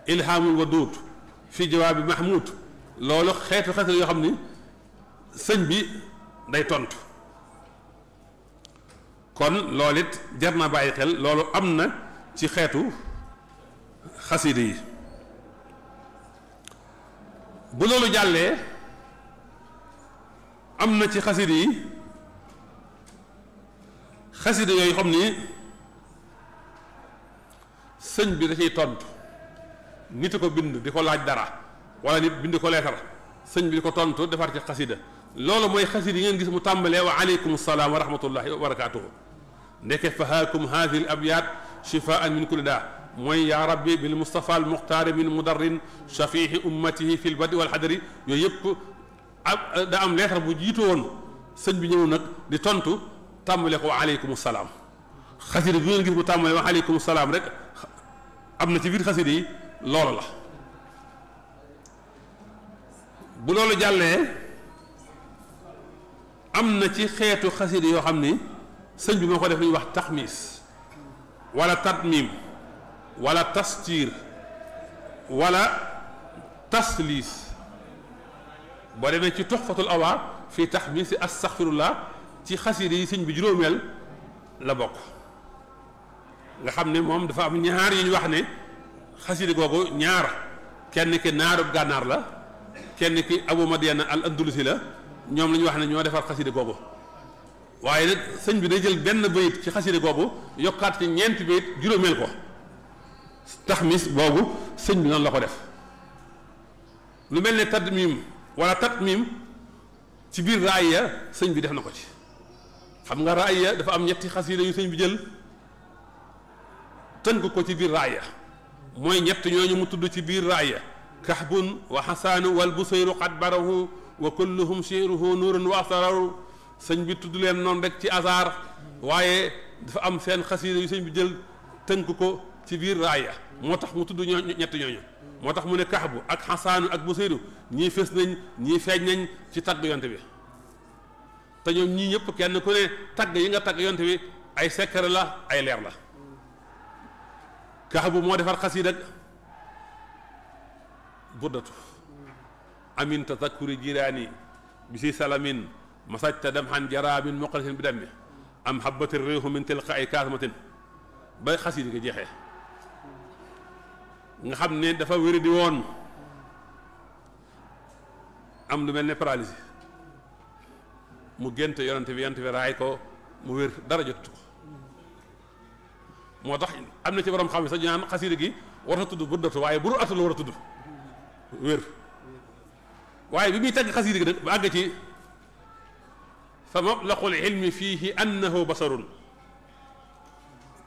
ilhaamul waduud fii jawaabi Mahmoud loolu xeetu xasida yoo xam ni sëñ bi day tontu kon loolu it jar na bàyyi xel loolu am na ci xeetu xasida yi bu loolu jàllee am na ci xasida yi xasida yooyu xam ni sëñ bi da ciy tontu nit a ko bind di ko laaj dara wala nit bind ko leetar sëñ bi di ko tontu defar ci xasida loolu mooy xasida yi ngeen gis mu tàmbalee wa aleykum salaam wa rahmatullahi wa barakaatuhu ndeke fahaakum haadihi al abyaat shifaan min kulli daa mooy yaa rabbi bil mustafa al muxtaari min mudarrin shafiihi ummatihi fil badi wal xadari yooyu yëpp da am leetar bu jiitu woon sëñ bi ñëw nag di tontu tàmbale ko wa aleykum salaam xasida bi ngeen gis mu tàmbale wa aleykum salaam rek am na ci biir xasida yi loolu la bu loolu jàllee am na ci xeetu xasida yoo xam ni sëñ bi moo ko def lu ñuy wax taxmiis wala tatmim wala tastiir wala tasliis boo demee ci tuxfatul awaar fii taxmiisi astaxfirullah ci xasida yi sëñ bi juróomeel la bokk nga xam ne moom dafa am ñaar yu ñu wax ne xasida googu ñaar kenn ki naarub gànnaar la kenn ki abu madiana al andalusi la ñoom la ñu wax ne ñoo defar xasida googu waaye nag sëñ bi day jël benn bayit ci xasida googu yokkaat ci ñeenti bayit juróomeel ko taxmis boobu sëñ bi noonu la ko def lu mel ne tadmim wala tatmim ci biir raaya sëñ bi def na ko ci xam nga raaya dafa am ñetti xasida yu sëñ bi jël tënk ko ci biir raaya mooy ñett ñooñu mu tudd ci biir raaya kahbun wa xasaanu wal busayru qad barahu wa kulluhum shiruhu nuurun wa asararu sëñ bi tudd leen noonu rek ci hasard waaye dafa am seen xasida yu sëñ bi jël tënk ko ci biir raaya moo tax mu tudd ñett ñooñu moo tax mu ne kahbu ak xasaanu ak busayru ñii fës nañ ñii feeñ nañ ci tagg yonte bi te ñoom ñii ñëpp kenn ku ne tagg yi nga tagg yonte bi ay secret la ay leer la kahbu moo defar xasida ak buddatu amin tazakuri jiraani bi si salamin masajta damhan jarabin muqalatin bi dammi am habati réehu min tilqa ay kaasmatin ba xasida gi jeexee nga xam ne dafa wéri di woon am lu mel ne paralysie mu gént yonante bi raay ko mu wér dara jot ko moo tax am na ci borom xam ne sax ñu naan xasida gi war a tudd buddatu waaye buru atu la war a tudd wér waaye bi muy tagg xasida gi nag ba àgg ci fa mablaqul ilmi fiihi annahu basarun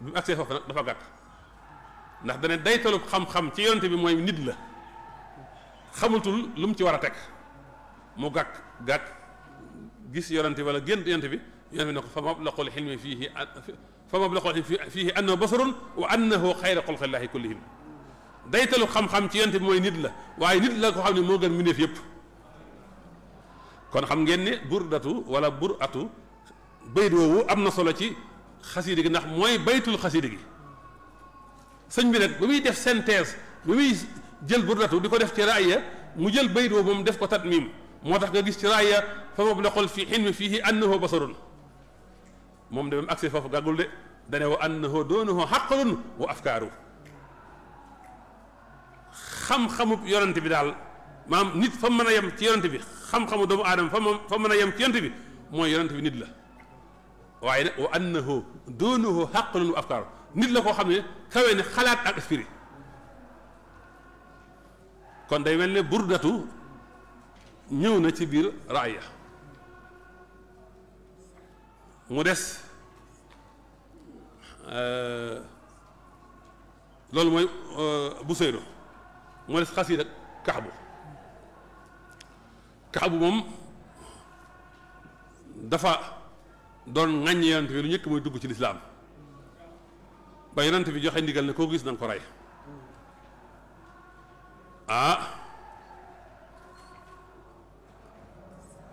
bi mu agsee foofu nag dafa gàtt ndax dana daytalu xam-xam ci yonante bi mooy nit la xamutul lu mu ci war a teg mu gàkk gis yonante wala gént yonante bi ne ko fa mablaqul ilmi fiihi annahu basarun wa annahu xayra xalqillaahi kullihim daytalu xam-xam ci yonante bi mooy nit la waaye nit la ko xam ne moo gën mbindeef yépp kon xam ngeen ne burdatu wala buratu bayt woowu am na solo ci xasida gi ndax mooy baytul xasida gi sëñ bi nag ba muy def synthèse ba muy jël burdatu di ko def ci raaya mu jël bayt woowu moom def ko tatmim moo tax nga gis ci raaya fa mablaqul fi ilmi fiihi annahu basarun moom de ba mu agsee foofu gàggul de dane wa annahu doonuhu xaqalun wa afkaaru xam-xamub yonante bi daal maanaam nit fa mën a yem ci yonante bi xam-xamu doomu aadama fa mën a yem ci yonante bi mooy yonante bi nit la waaye nag wa annahu doonuhu xaqalun wa afkaaru nit la koo xam ne kawe ne xalaat ak esprit kon day mel ne burdatu ñëw na ci biir raaya mu des loolu mooy busayru mu des xasiida kaxbu moom dafa doon ŋàññ yonent bi lu njëkk mooy dugg ci lislaam ba yonent bi joxe ndigal ne koo gis na nga ko rey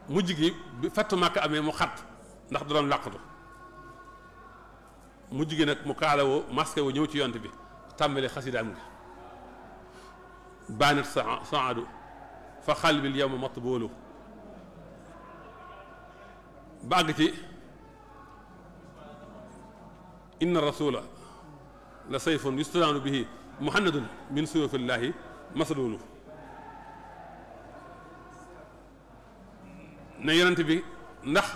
mujj gi bi fattu Màkka amee mu xat ndax da doon làqatu mujj gi nag mu kaalawoo masque wu ñëw ci yonent bi tàmbali xasidaam gi baanat saadu fa xalbil yawma matboolu ba àgg ci inna rasula la sayfun yustadaanu bihi muhannadun min suyufillaahi masluulu ne yonent bi ndax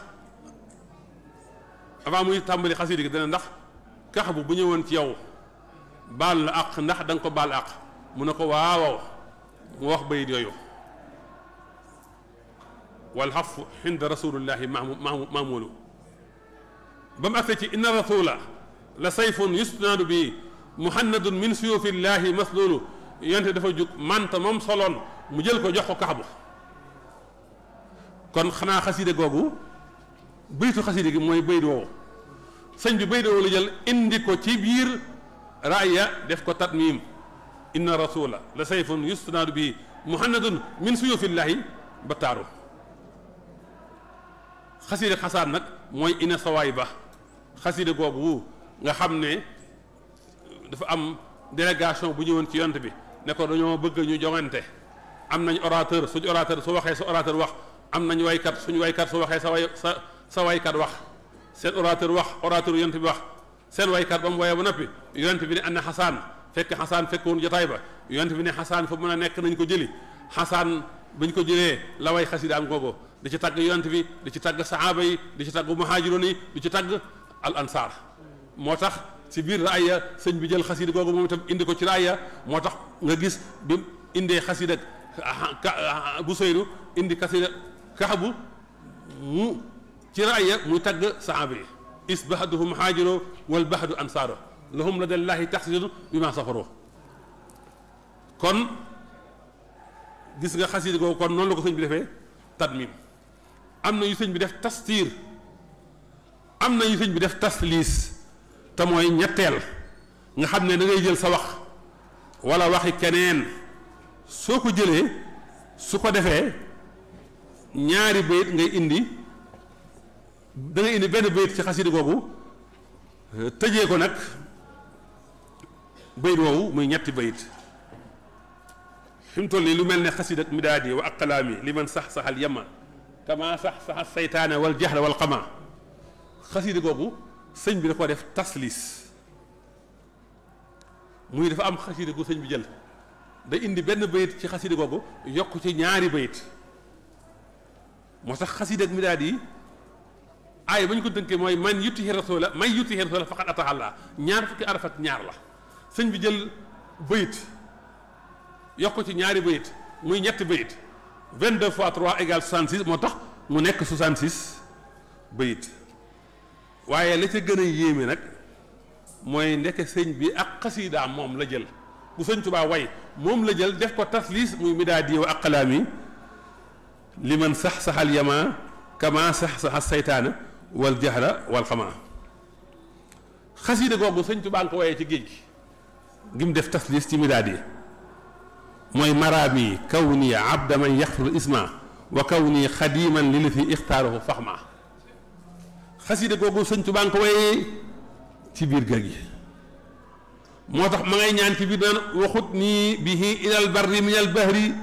avant muy tàmbali xasida gi dana ndax kaxbu bu ñëwoon ci yow baal la àq ndax da nga ko baal àq mu ne ko waaw mu wax bayit yooyu wal xafu xinda rasulillahi maamulu ba mu agsee ci inna rasula la sayfun yustanaadu bi muhannadun min suyufillahi maslulu yonte dafa jug manta moom soloon mu jël ko jox ko kaxbu kon xanaa xaside googu baytu xaside gi mooy bayt woowu sëñ bi bayt woowu la jël indi ko ci biir raaya def ko tatmim inna rasula la sayfun yustanaadu bi muhannadun min suyufillahi ba taaru xaside xasaan nag mooy ina sawaay ba xaside googu nga xam ne dafa am délégation bu ñëwoon ci yont bi ne ko dañoo bëgg ñu joŋante am nañ orateur suñu orateur su waxee sa orateur wax am nañ waykat suñu waykat su waxee sa waykat wax seen orateur wax orateur yonent bi wax seen waykat ba mu woyee ba noppi yonent bi ne ana xasaan fekk xasaan fekk woon jotaay ba yonent bi ne xasaan fa mën a nekk nañ ko jëli xasaan bañ ko jëlee la way xasida am googu di ci tagg yonent bi di ci tagg sahaaba yi di ci tagg muhaajiroon yi di ci tagg al ansaar moo tax ci biir raaya sëñ bi jël xasida googu moom itam indi ko ci raaya moo tax nga gis bi indee xasida bu seyru indi xasida kaxabu mu ci raaya muy tagg sahaaba yi isbahduhu muhaajiro wal bahdu ansaaro lahum ladallaahi taxsidu bi ma safaroo kon gis nga xasida googu kon noonu la ko sëñ bi defee tadmim am na yu sëñ bi def tastiir am na yu sëñ bi def tasliis te mooy ñetteel nga xam ne da ngay jël sa wax wala waxi keneen soo ko jëlee su ko defee ñaari bayit ngay indi da ngay indi benn bayit ci xasida googu tëjee ko nag bayit woowu muy ñetti bayit fi mu toll nii lu mel ne xasida ak midaadi wa aqlaami li man sax saxal yama kama sax saxal saytaane wal jaxla wal xama xasida googu sëñ bi da ko def taslis muy dafa am xasida gu sëñ bi jël da indi benn bayit ci xasida googu yokk ci ñaari bayit moo tax xasida ak midaadi aay ba ñu ko tënkee mooy man yutihi rasula man yutihi rasula faqad ataha Allah ñaar fukki araf ak ñaar la sëñ bi jël bayit yokk ci ñaari bayit muy ñetti bayit 22 fois 3 égale 66 moo tax mu nekk 66 bayit waaye la ca gën a yéeme nag mooy ndeke sëñ bi ak xasiidaam moom la jël bu sëñ Tuubaa way moom la jël def ko tasliis muy midaadi wa aqlaami li man sax saxal yama kama sax saxal saytaana wal jahra wal xama xasiida googu sëñ Tuubaa nga ko wayee ci géej gi mu def tasliis ci midaadi mooy maraami kaw nii abda man yaxfir isma wa kaw nii xadiman li li fi ixtaaruhu faxma xasida googu sëñ Tuubaa nga ko wayee ci biir géej gi moo tax ma ngay ñaan ci biir naan waxut nii bihi ilal barri min al bahri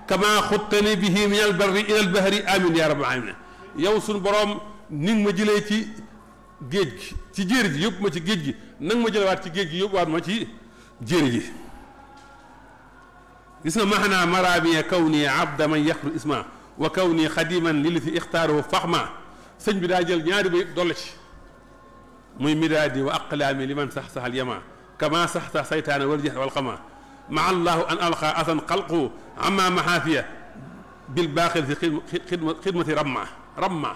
kama xuttani bihi min al barri ilal bahri amin ya rabbal alamin yow suñu boroom ni nga ma jëlee ci géej gi ci jéeri ji yóbbu ma ci géej gi nanga ma jëlewaat ci géej gi yóbbuwaat ma ci jéeri ji gis nga maxanaa maraamiya kaw nii abda man yaxru isma wa kaw nii xadiman li li fi ixtaaruhu faxma sëñ bi daa jël ñaari bay dolle ci muy midaadi wa aqlaami li man sax saxal yama kama sax sax saytaana wal jahl wal xama maa allahu an alqa asan xalqu ama maxaafiya bil baaxil fi xidmati ramma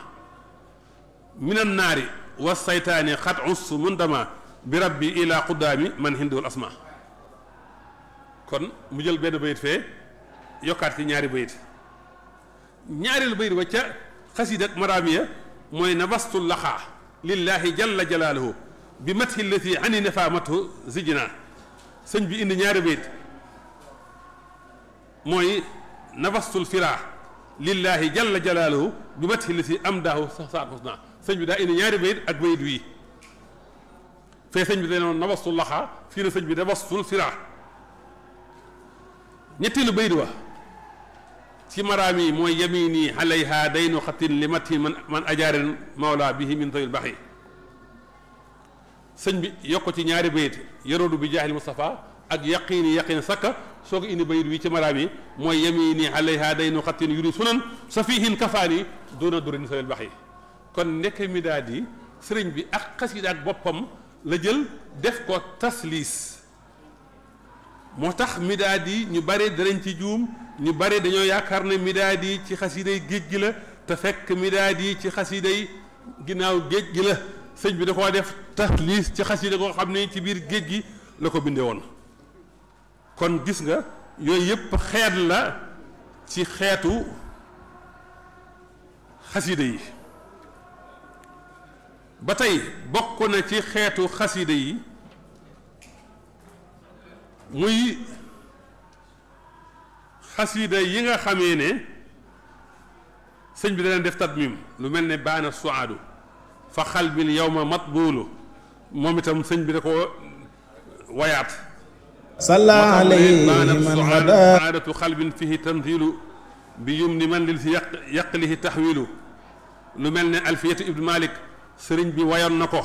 min annaari wa saytaani xat us mundama bi rabbi ila quddaami man hinduwul asma kon mu jël benn bayit fee yokkaat ci ñaari bayit ñaareelu bayit wa ca xasiida ak maraamiya mooy nabastu laxaa lillahi jalla jalaaluhu bi mathi llati ani nafaamatu zijna sëñ bi indi ñaari bayit mooy nabastul firaa lillahi jalla jalaaluhu bi mathi llati amdaahu sax saat husna sëñ bi daa indi ñaari bayit ak bayit wii fee sëñ bi da noon nabastul laxaa fii na sëñ bi nabastul firaa ñetteelu bayit wa ci maraami mooy yamini alayha daynu xatin li mati man ajaarin mawla bihi min tawil baxi sëñ bi yokk ci ñaari bayit yarodu bi jaahil Mustafa ak yaqini sakka soo ko indi bayit wi ci maraami mooy yamini alayha daynu xatin yuri sunan sa fihin kafaani doona durin tawil baxi kon nekk midaad yi sëriñ bi ak xasida ak boppam la jël def ko tasliis moo tax midaad yi ñu bare danañ ci juum ñu bare dañoo yaakaar ne midaad yi ci xasiday géej gi la te fekk midaad yi ci xasiday ginnaaw géej gi la sëñ bi da koo def tasliis ci xasida koo xam ne ci biir géej gi la ko bindee woon kon gis nga yooyu yëpp xeet la ci xeetu xasida yi ba tey bokk na ci xeetu xasida yi muy xasida yi nga xamee ne sëñ bi da leen def tadmim lu mel ne baana suaadu fa xalbil yawma matbuulu moom itam sëñ bi da ko wayaat صلى عليه من هداه سعادة قلب فيه تنزيل بيمن من لل يقله تحويل lu mel ne alfiyatu ibnu malik sëriñ bi wayoon na ko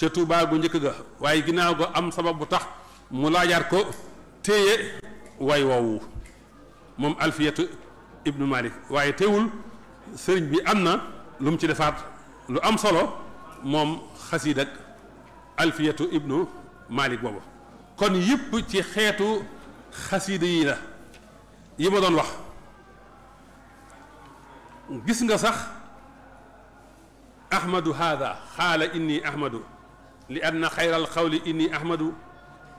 ca Tuubaa gu njëkk ga waaye ginnaaw ga am sabab bu tax mu laajaat ko téye way woowu moom alfiyatu ibnu malik waaye teewul sëriñ bi am na lu mu ci defaat lu am solo moom xasiid ak alfiyatu ibnu malik boobu kon yëpp ci xeetu xasiida yi la yi ma doon wax gis nga sax ahmadu hada xaala inni ahmadu li anna xayra alqawli inni ahmadu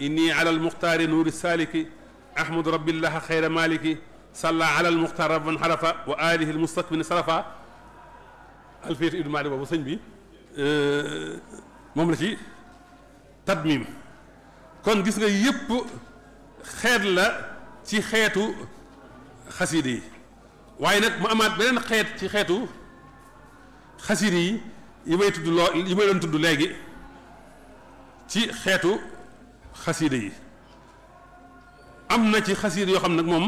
inni ala almuxtaari nuuri saaliki ahmadu rabbillaha xayra maliki salla ala almuxtaar rabban xarafa wa alihi almustaqbini sarafa alfiyatu ibnu malik boobu sëñ bi moom la ci tadmim kon gis nga yëpp xeet la ci xeetu xasiida yi waaye nag mu amaat beneen xeet ci xeetu xasiida yi may tudd yi may doon tudd léegi ci xeetu xasiida yi am na ci xasiida yoo xam nag moom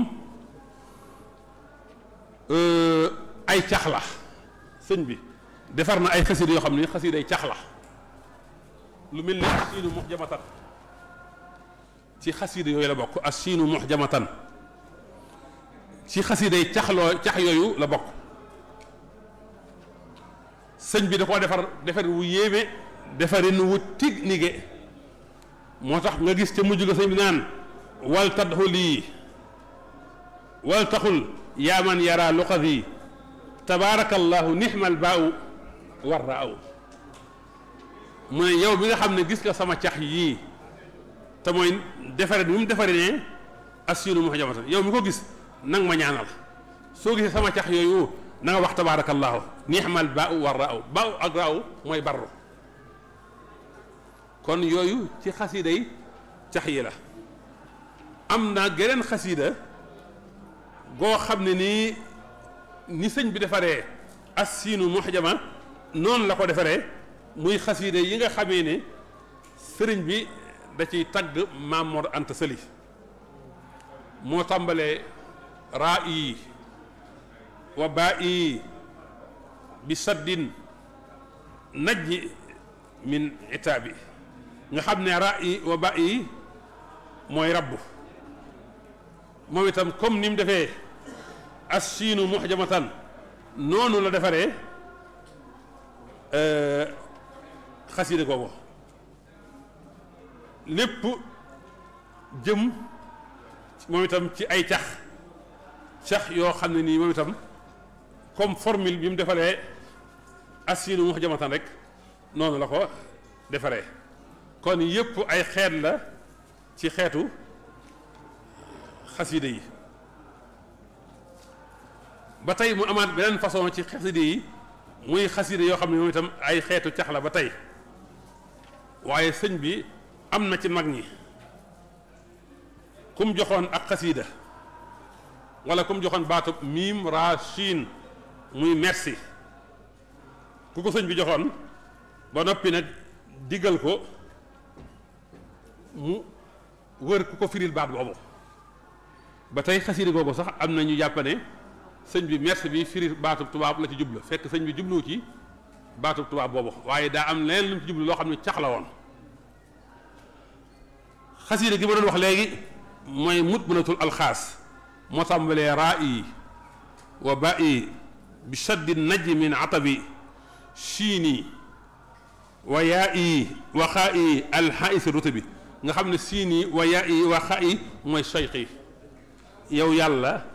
ay cax la sëñ bi defar na ay xasiida yoo xam ne xasiida ay cax la lu mel ni asiinu muxjamatan ci xasiida yooyu la bokk asiinu muxjamatan ci xasiida yi cax yooyu la bokk sëñ bi da koo defar wu yéeme defarin wu technique moo tax nga gis ca mujj ga sëñ bi naan wal tadxu lii wal taxul yaa man yara luqadi tabaarakallahu nixmal baaw war raaw mu ne yow bi nga xam ne gis nga sama cax yii te mooy defarin bi mu defaree asiinu muxjamatan yow mi ko gis nang ma ñaanal soo gisee sama cax yooyu na nga wax tabaarakallaahu nixmal baaw war raaw baaw ak raaw mooy barru kon yooyu ci xasiida yi cax yi la am na geneen xasiida goo xam ne nii ni sëñ bi defaree asiinu muxjama noonu la ko defaree muy xasiida yi nga xamee ne sëriñ bi da ciy tagg Maam Mor Anta Sali moo tàmbalee raa yi wa baa yi bi saddin najji min itaabi nga xam ne raa yi wa baa yi mooy rabbu moom itam comme ni mu defee asiinu muxjamatan noonu la defaree xasiida googu lépp jëm moom itam ci ay cax yoo xam ne nii moom itam comme formule bi mu defaree asiinu muxjamatan rek noonu la ko defaree kon yëpp ay xeet la ci xeetu xasiida yi ba tey mu amaat beneen façon ci xasiida yi muy xasiida yoo xam ne moom itam ay xeetu cax la ba tey waaye sëñ bi am na ci mag ñi kum joxoon ak xasiida wala kum joxoon baatub miim raa siin muy merci ku ko sëñ bi joxoon ba noppi nag diggal ko mu wër ku ko firil baat boobu ba tey xasiida googu sax am na ñu jàpp ne sëñ bi merci bi firil baatub tubaab la ci jublu fekk sëñ bi jubluwu ci baatub tubaab boobu waaye daa am leneen lu mu ci jublu loo xam ne cax la woon xasiida gi ma doon wax léegi mooy mutmunatul alxaas moo tàmbalee raa yi wa ba yi bi shaddi najji min atabi siini wa yaa yi wa xaa yi alxaisi rutabi nga xam ne siini wa yaa yi wa xaa yi mooy sayqi yow yàlla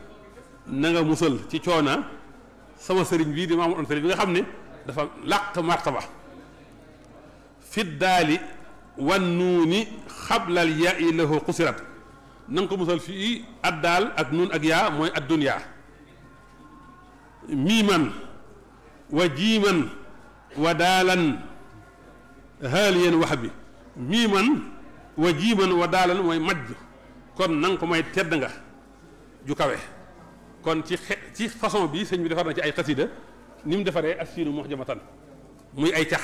na nga musal ci coona sama sëriñ bii di Maam Mor Anta Sali bi nga xam ne dafa làq martaba fiddaali wan nuuni xablal yaa i lahu xusirat na nga ko musal fii addaal ak nuun ak yaa mooy adduniyaa miiman wa jiiman wa daalan haaliyan wax bi miiman wa jiiman wa daalan mooy majj kon na nga ko may tedd nga ju kawe kon ci façon bi sëñ bi defar na ci ay xasida ni mu defaree asiinu muxjamatan muy ay cax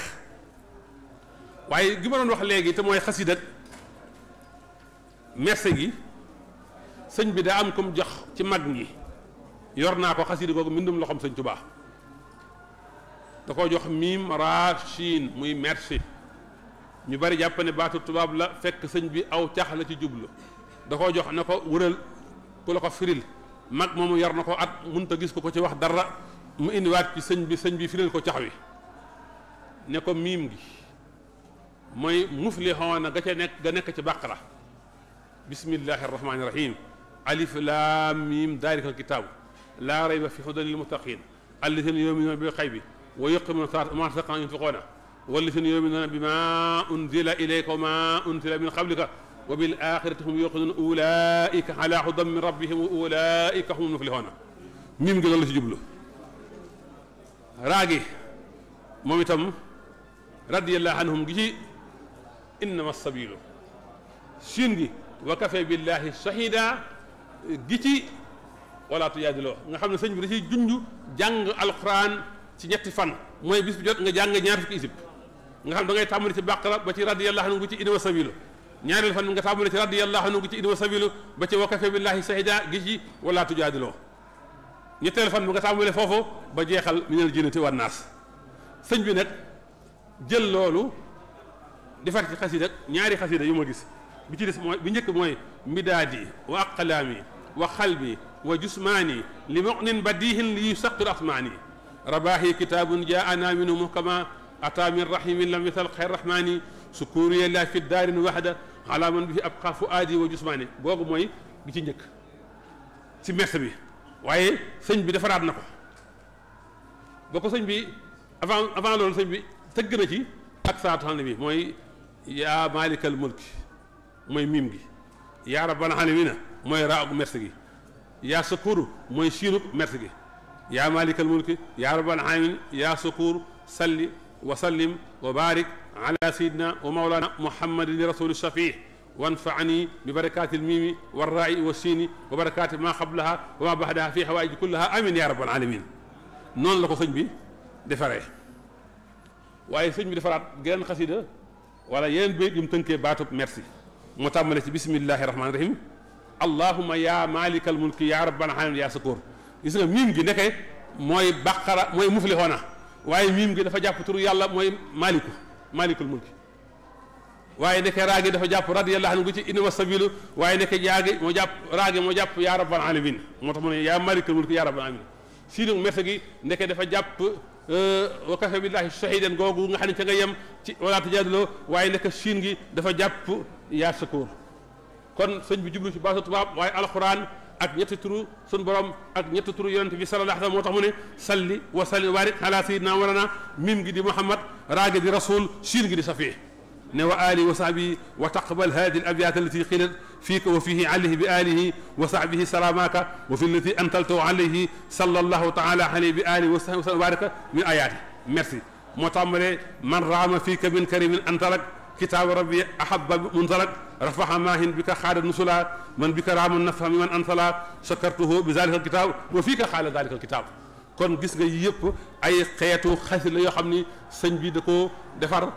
waaye gi ma doon wax léegi te mooy xasida merci gi sëñ bi daa am comme jox ci mag ñi yor naa ko xasida googu mbindum loxoom sëñ Tuubaa da koo jox miim raa shiin muy merci ñu bari jàpp ne baatu tubaab la fekk sëñ bi aw cax la ci jublu da koo jox ne ko wëral ku la ko firil mag moomu yor na ko at mënut a gis ko ci wax dara mu indiwaat ci sëñ bi firil ko cax wi ne ko miim gi mooy muflixoona ga ca nekk ci bàqara bismillahi arrahmani irrahim alif laam miim daalikal kitaabu laa rayba fi hudan lil muttaqin allazina yuminuuna bil xaybi wa yuqimuuna salaata wa mimmaa razaqnaahum yunfiquuna wallazina yuminuuna bimaa unzila ilayka wa maa unzila min qablika wa bil aaxirati hum yuuqinuun ulaa'ika alaa hudan min rabbihim wa ulaa'ika humul muflixuun miim gi loolu la ci jublu raagi moom itam radiyallaahu anhum gi ci innama sabiilu siin gi wa kafa billaahi shahiida gi ci wala tujaadiloo nga xam ne sëñ bi da ciy junj jàng alquran ci ñetti fan mooy bis bu jot nga jàng ñaar fukki isib nga xam da ngay tàmbali ci bàqara ba ci radiyallaahu anhu gu ci innama sabiilu ñaareel fan bi nga tàmbali ci radiyallaahu anhu gu ci innama sabiilu ba ci wa kafa billaahi shahiida gi ci wala tujaadiloo ñetteel fan bi nga tàmbali foofu ba jeexal minal jinnati wan naas sëñ bi nag jël loolu defar ci xasida ñaari xasida yu ma gis bi ci des mooy bi njëkk mooy midaadi wa aqlaami wa xalbi wa jusmaani li muqnin badihin li yusaqir asmaani rabaahi kitaabun jaana minhu muhkama ata min rahimin lam yasal xayr rahmaani sukuriya la fi daarin waxda ala man bihi abqa fuaadi wa jusmaani boogu mooy bi ci njëkk ci mers bi waaye sëñ bi defaraat na ko ba ko sëñ bi avant loolu sëñ bi tëgg na ci ak saatu xam ne bi mooy yaa maalikal mulki mooy miim gi yaa rabbal aalamiina mooy raagu merci gi yaa sakuru mooy siinub merci gi yaa maalikal mulki yaa rabbal aalamiin yaa sakuru salli wa sallim wa baarik ala sayidina wa mawlana muhammadin li rasuli shafii wanfaani bi barakaati lmiimi warraa'i wa siini wa barakaati maa qablaha wa maa baxdaha fi xawaaiji kullaha amin yaa rabbal aalamiin noonu la ko sëñ bi defaree waaye sëñ bi defaraat geneen xasida wala yeneen béy yu mu tënkee baatub merci moo tàmbale ci bismillahi rahmaani rahim allahuma yaa maalikal mulki yaa rabbal aalamiin yaa sakoor gis nga miim gi nekkee mooy baqara mooy muflixoona waaye miim gi dafa jàpp turu yàlla mooy maalikul mulki waaye nekkee raagi dafa jàpp radiyallahu anhu ci innama sabilu waaye nekkee jaagi moo jàpp raagi moo jàpp yaa rabbal aalamiin moo tax mu ne yaa maalikal mulki yaa rabbal aalamiin siinu merci gi nekkee dafa jàpp wa kafa billahi shahidan googu nga xam ne ca nga yem ci wala tajaaduloo waaye nekk siin gi dafa jàpp yaa sakoor kon sëñ bi jublu ci baatu tubaab waaye alxuraan ak ñetti turu sun borom ak ñetti turu yonente bi sallallahu alayhi wa sallam moo tax mu ne salli wa sallim wa barik ala sayyidina walana mim gi di muhammad raagi di rasul siin gi di safi ne wa alihi wa sahbihi wa taqbal hadihi al abyat allati qilat fiika wa fihi alayhi bi alihi wa sahbihi salamaka wa fi allati antaltu alayhi sallallahu taala alayhi bi alihi wa sahbihi wa baraka min ayati merci moo tàmbalee man raama fiika min karimin antalak kitaabu rabbi ahabba muntalak rafaxa maahin bi ka xaada nusula man bi ka raama nafa mi man ansala shakartuhu bi zalika alkitab wa fiika xaala zalika alkitab kon gis nga yëpp ay xeetu xasida la yoo xam ni sëñ bi da koo defar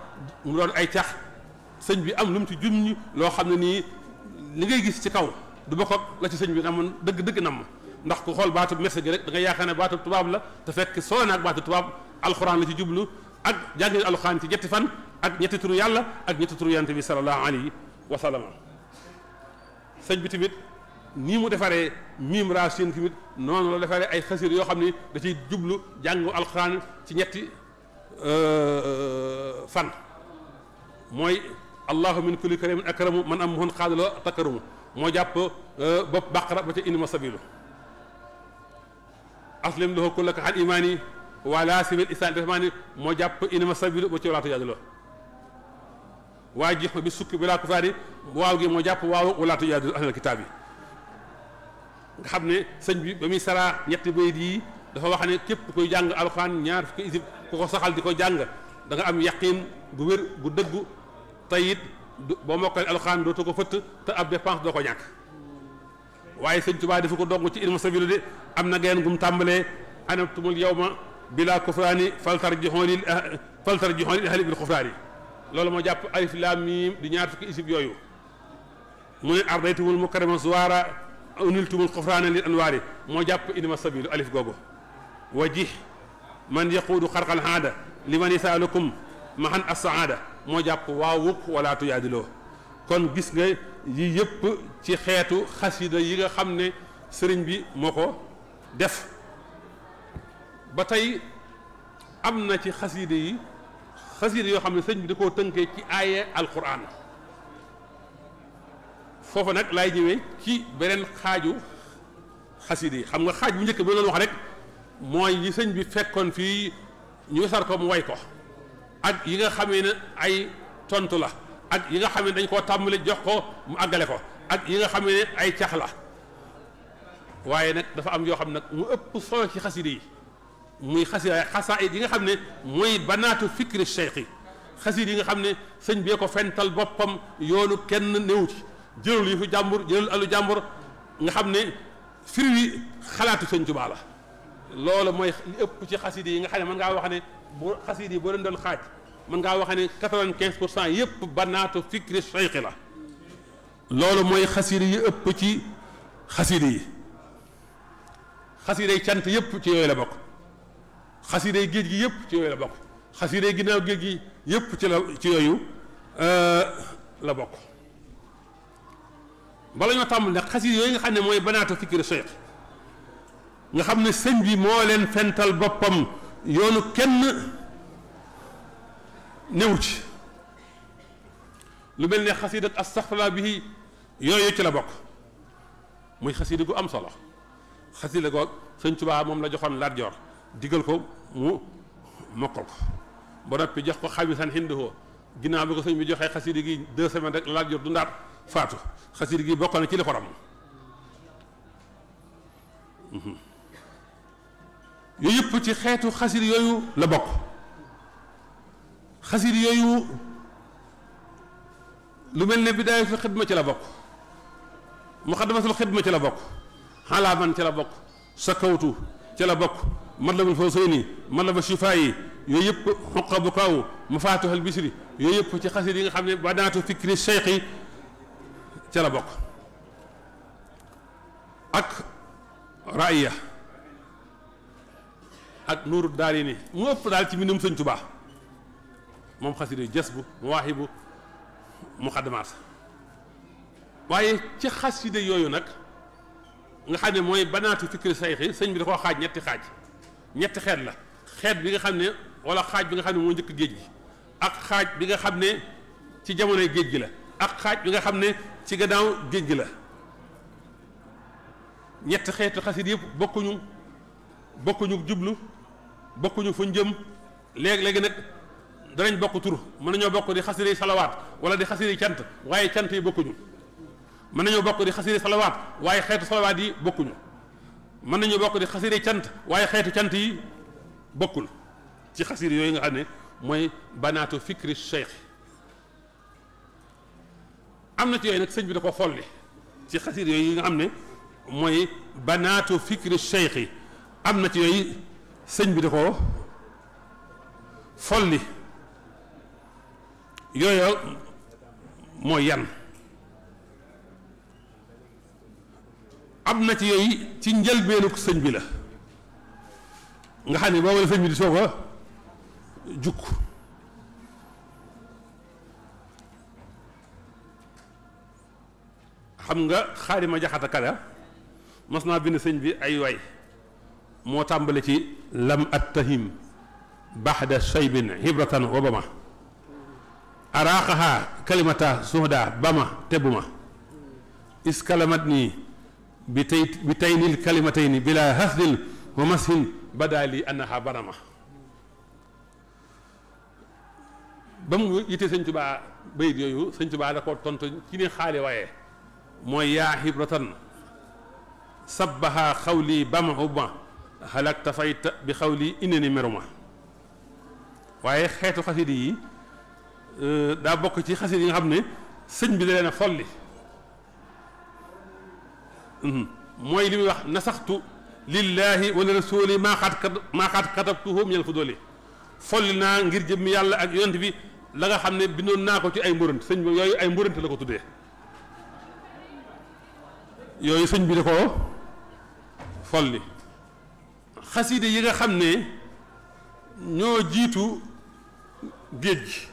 mu doon ay cax sëñ bi am lu mu ci junñ loo xam ne nii li ngay gis ci kaw du bokk ak la ci sëñ bi namoon dëgg nam ndax ku xool baatu merci gi rek da nga yaakaar ne baatu tubaab la te fekk soo naag baatu tubaab alxuraan la ci jublu ak jàngale alxuraan ci ñetti fan ak ñetti turu yàlla ak ñetti turu yonent bi sallallahu alayhi wa sallam sëñ bi tamit nii mu defaree miim raa siin tamit noonu la defaree ay xasir yoo xam ni da ciy jublu jàngu alxuraan ci ñetti fan mooy allahu min kulli karimin akramu man am muhun xaadaloo takaramu moo jàpp bopp baqara ba ca innama sabilu aslim lahu kullaka al imaani wala sibil isaan rahmaani moo jàpp innama sabilu ba ci walaatu jaadiloo waa ji bi sukki bi laa ko faari waaw gi moo jàpp waaw walaatu jaadiloo ahlal kitaab yi nga xam ne sëñ bi ba muy saraa ñetti bayit yi dafa wax ne képp koy jàng alxuraan ñaar fukki isib ku ko saxal di ko jàng da nga am yaqin bu wér bu dëggu tayit boo mokkale alxuraan dootoo ko fëtt te ab dépense doo ko ñàkk waaye sëñ Tuubaa dafa ko dong ci innama sabilu de am na geen gum tàmbalee anabtumul yawma bila kufraani faltarjixoon lil ahli bil kufraani loolu moo jàpp alif laam miim di ñaar fukki isib yooyu mu ne ardaytumul mukarrama zuwaara uniltumul xufraana lil anwaari moo jàpp inama sabilu alif googu wajih man yaquudu xarqal haada liman yasaalukum mahan assaada moo jàpp waawuk wala tuyaadiloo kon gis nga yi yëpp ci xeetu xasida yi nga xam ne sëriñ bi moo ko def ba tey am na ci xasida yi yoo xam ne sëriñ bi da koo tënkee ci aaye alquran foofu nag laay ñëwee ci beneen xaaju xasida yi xam nga xaaj bu njëkk bi doon wax rek mooy yi sëñ bi fekkoon fii ñu sar ko mu way ko ak yi nga xamee ne ay tontu la ak yi nga xam ne dañ koo tàmbali jox ko mu àggale ko ak yi nga xam ne ay cax la waaye nag dafa am yoo xam nag mu ëpp solo ci xasida yi muy xasaayid yi nga xam ne mooy banaatu fikri cheikh yi xasida yi nga xam ne sëñ bee ko fental boppam yoonu kenn néew ci jëlul yi fi jàmbur jëlul alu jàmbur nga xam ne firi wi xalaatu sëñ Tuubaa la loolu mooy li ëpp ci xasida yi nga xam ne mën ngaa wax ne bu xasida yi boo leen doon xaaj mën ngaa wax ne 95% yëpp banaatu fikri cheikh la loolu mooy xasida yi ëpp ci xasida yi xasida yi cant yëpp ci yooyu la bokk xasida yi géej gi yëpp ci yooyu la bokk xasida yi ginnaaw géej gi yëpp ci yooyu la bokk bala ñoo tàmbali nag xasida yooyu nga xam ne mooy banaatu fikri cheikh nga xam ne sëñ bi moo leen fental boppam yoonu kenn néew ci lu mel ne xasida ak astaxfirullah bihi yooyu ci la bokk muy xasida gu am solo xasida goog sëñ Tuubaa moom la joxoon Lat Joor digal ko mu mokkal ko ba noppi jox ko xamisan hinduhoo ginnaaw bi ko sëñ bi joxee xasida gi 2 semaines rek Lat Joor du ndaat faatu xasida gi bokk na ci li ko ram yooyu yëpp ci xeetu xasida yooyu la bokk xasida yooyu lu mel ne bidaayatul xidma ci la bokk muqaddamatul xidma ci la bokk xalaaman ci la bokk sakawtu ci la bokk matlabul fawsayni matlabul shifaa yi yooyu yëpp xuqa bu kaaw mafaatihul bisri yooyu yëpp ci xasida yi nga xam ne banaatu fikri cheikh yi ci la bokk ak raaya ak nuuru daarini mu ëpp daal ci mbindum sëñ Tuubaa moom xasida yu jës bu mawaahibu muqaddamaat waaye ci xasida yooyu nag nga xam ne mooy banaatu fikri cheikh yi sëñ bi da koo xaaj ñetti xeet la xeet bi nga xam ne wala xaaj bi nga xam ne moo njëkk géej gi ak xaaj bi nga xam ne ci jamonoy géej gi la ak xaaj bi nga xam ne ci gannaaw géej gi la ñetti xeetu xasida yëpp bokkuñu jublu bokkuñu fuñ jëm léegi nag danañ bokk tur mën nañoo bokk di xasida yi salawaat wala di xasida yi cant waaye cant yi bokkuñu mën nañoo bokk di xasida yi salawaat waaye xeetu salawaat yi bokkuñu mën nañoo bokk di xasida yi cant waaye xeetu cant yi bokkul ci xasida yooyu nga xam ne mooy banaatu fikri cheikh am na ci yooyu nag sëñ bi da ko folli ci xasida yooyu nga xam ne mooy banaatu fikri cheikh yi am na ci yooyu sëñ bi da ko folli yooyu mooy yan am na ci yooyu ci njëlbeenuk sëñ bi la nga xam ne boobu la sëñ bi di soog a jukk xam nga Xaadima Jaxate Kala mas naa bind sëñ bi ay way moo tàmbale ci lam attahim baxda shaybin hibratan wa bama araqaha kalimata suhda bama tebuma iskalamat nii bi taynil kalimatayni bila hasdin wa mashin badali annaha banama ba mu yite sëñ Tuubaa bayit yooyu sëñ Tuubaa da ko tontu ci ni xaali waaye mooy yaa hibratan sabbaha xawli bama hubma halak tafayta bi xawli innani meruma waaye xeetu xasida yi daa bokk ci xasida yi nga xam ne sëñ bi da leen a folli mooy li muy wax nasaxtu lillahi wa li rasuli maa xaat katabtuhu minal fuduli folli naa ngir jëmmi yàlla ak yonent bi la nga xam ne bindoon naa ko ci ay mbërënt sëñ bi yooyu ay mbërënt la ko tuddee yooyu sëñ bi da ko folli xasida yi nga xam ne ñoo jiitu géej gi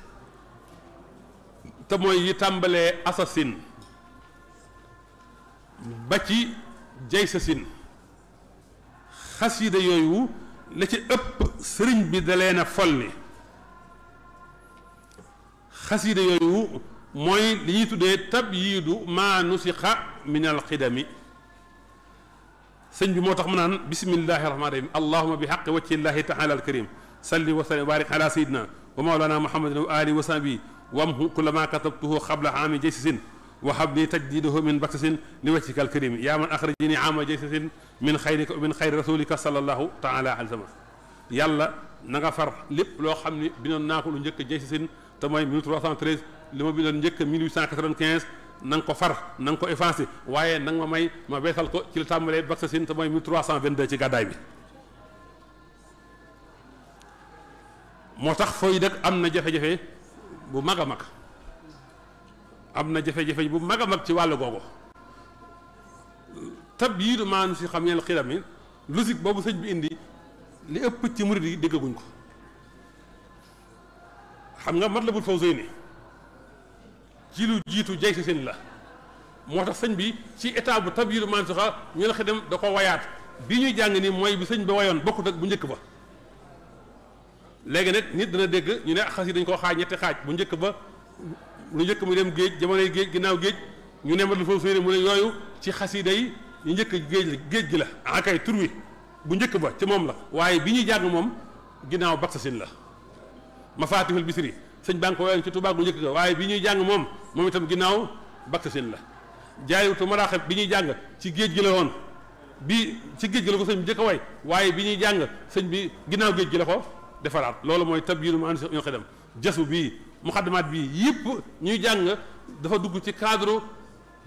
te mooy yi tàmbalee asasin ba ci jay sa sin xasida yooyu la ci ëpp sëriñ bi da leen a folli xasida yooyu mooy li ñuy tuddee tabyiidu maa nusixa min alxidami sëñ bi moo tax mu naan bismillahi rahmaani rahim allahuma bi xaqi wajhi llahi taala alkarim salli wa sallim wa barik ala sayidina wa mawlana muhammadin wa alihi wa sahbihi wamhu kulla ma katabtuhu qabla aami jaysisin wa habli tajdidahu min baksasin li wajhika alkarim yaa man axrajani aama jaysisin min xayrika min xayri rasulika sallallahu taala alayhi wa sallam yàlla na nga far lépp loo xam ne bindoon naa ko lu njëkk jaysisin te mooy 1313 li ma bindoon njëkk 1895 na nga ko far na nga ko effacé waaye na nga ma may ma beesal ko ci la tàmbalee baksasin te mooy 1322 ci gàddaay bi moo tax fooy dëkk am na jafe-jafe bu mag a mag am na jafe-jafe bu mag a mag ci wàllu googu tabyiidu maa nusixa min al-xidami logique boobu sëñ bi indi li ëpp ci murid yi déggaguñ ko xam nga Matlabul Fawzayni ci lu jiitu jay si seen la moo tax sëñ bi ci état bu tabyiidu maa nusixa min al-xidam da ko wayaat bi ñuy jàng ni mooy bi sëñ bi wayoon bokkut ak bu njëkk ba léegi nag nit dana dégg ñu ne xas yi dañ koo xaaj ñetti xaaj bu njëkk ba lu njëkk mu dem géej jamonoy géej ginnaaw géej ñu ne Matlabul Fawzayni mu ne yooyu ci xasida yi ñu njëkk géej gi la akay tur wi bu njëkk ba ci moom la waaye bi ñuy jàng moom ginnaaw baksasin la Mafatihul Bisri sëñ baa ngi ko woyoon ci Tuubaa bu njëkk ga waaye bi ñuy jàng moom itam ginnaaw baksasin la Jaalibatul Maraaxib bi ñuy jàng ci géej gi la woon bi ci géej gi la ko sëñ bi njëkk a way waaye bi ñuy jàng sëñ bi ginnaaw géej gi la ko defaraat loolu mooy tabyiidu maa nusixa min al-xidam jasu bii muxaddamaat bii yëpp ñuy jàng dafa dugg ci cadre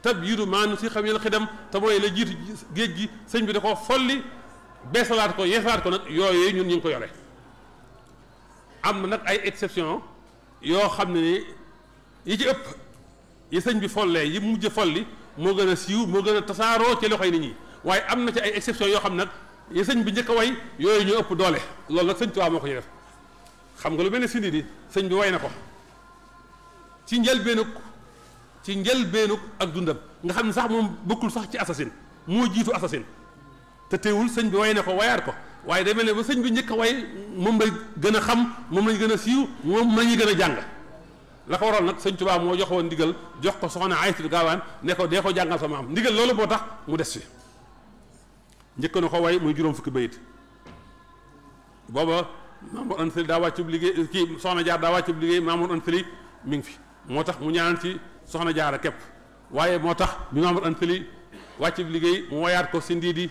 tabyiidu maa nusixa min al-xidam te mooy la jiitu géej gi sëñ bi da ko folli beesalaat ko yeesalaat ko nag yooyu ñun ñu ngi ko yore am na nag ay exception yoo xam ne ni yi ci ëpp yi sëñ bi follee yi mujj folli moo gën a siiw moo gën a tasaaroo ci loxoy nit ñi waaye am na ci ay exception yoo xam nag yi sëñ bi njëkk a way yooyu ñu ëpp doole loolu nag sëñ Tuubaa moo ko ci def xam nga lu mel ne sindi di sëñ bi way na ko ci njëlbeenuk ak dundam nga xam ne sax moom bokkul sax ci assasine moo jiitu assasine te teewul sëñ bi way na ko wayaat ko waaye day mel ne ba sëñ bi njëkk a way moom lay gën a xam moom lañ gën a siiw moom la ñuy gën a jàng la ko waral nag sëñ Tuubaa moo jox woon ndigal jox ko soxna Aysatul Gaawaan ne ko dee ko jàngal sama am ndigal loolu moo tax mu des fi njëkk na ko way muy juróom fukki bayit booba Mamour Anta Sali daa wàccub liggéey kii soxna jaar daa wàccub liggéey Mamour Anta Sali mi ngi fi moo tax mu ñaan ci soxna jaara képp waaye moo tax bi Mamour Anta Sali wàccub liggéey mu wayaat ko si ndiidi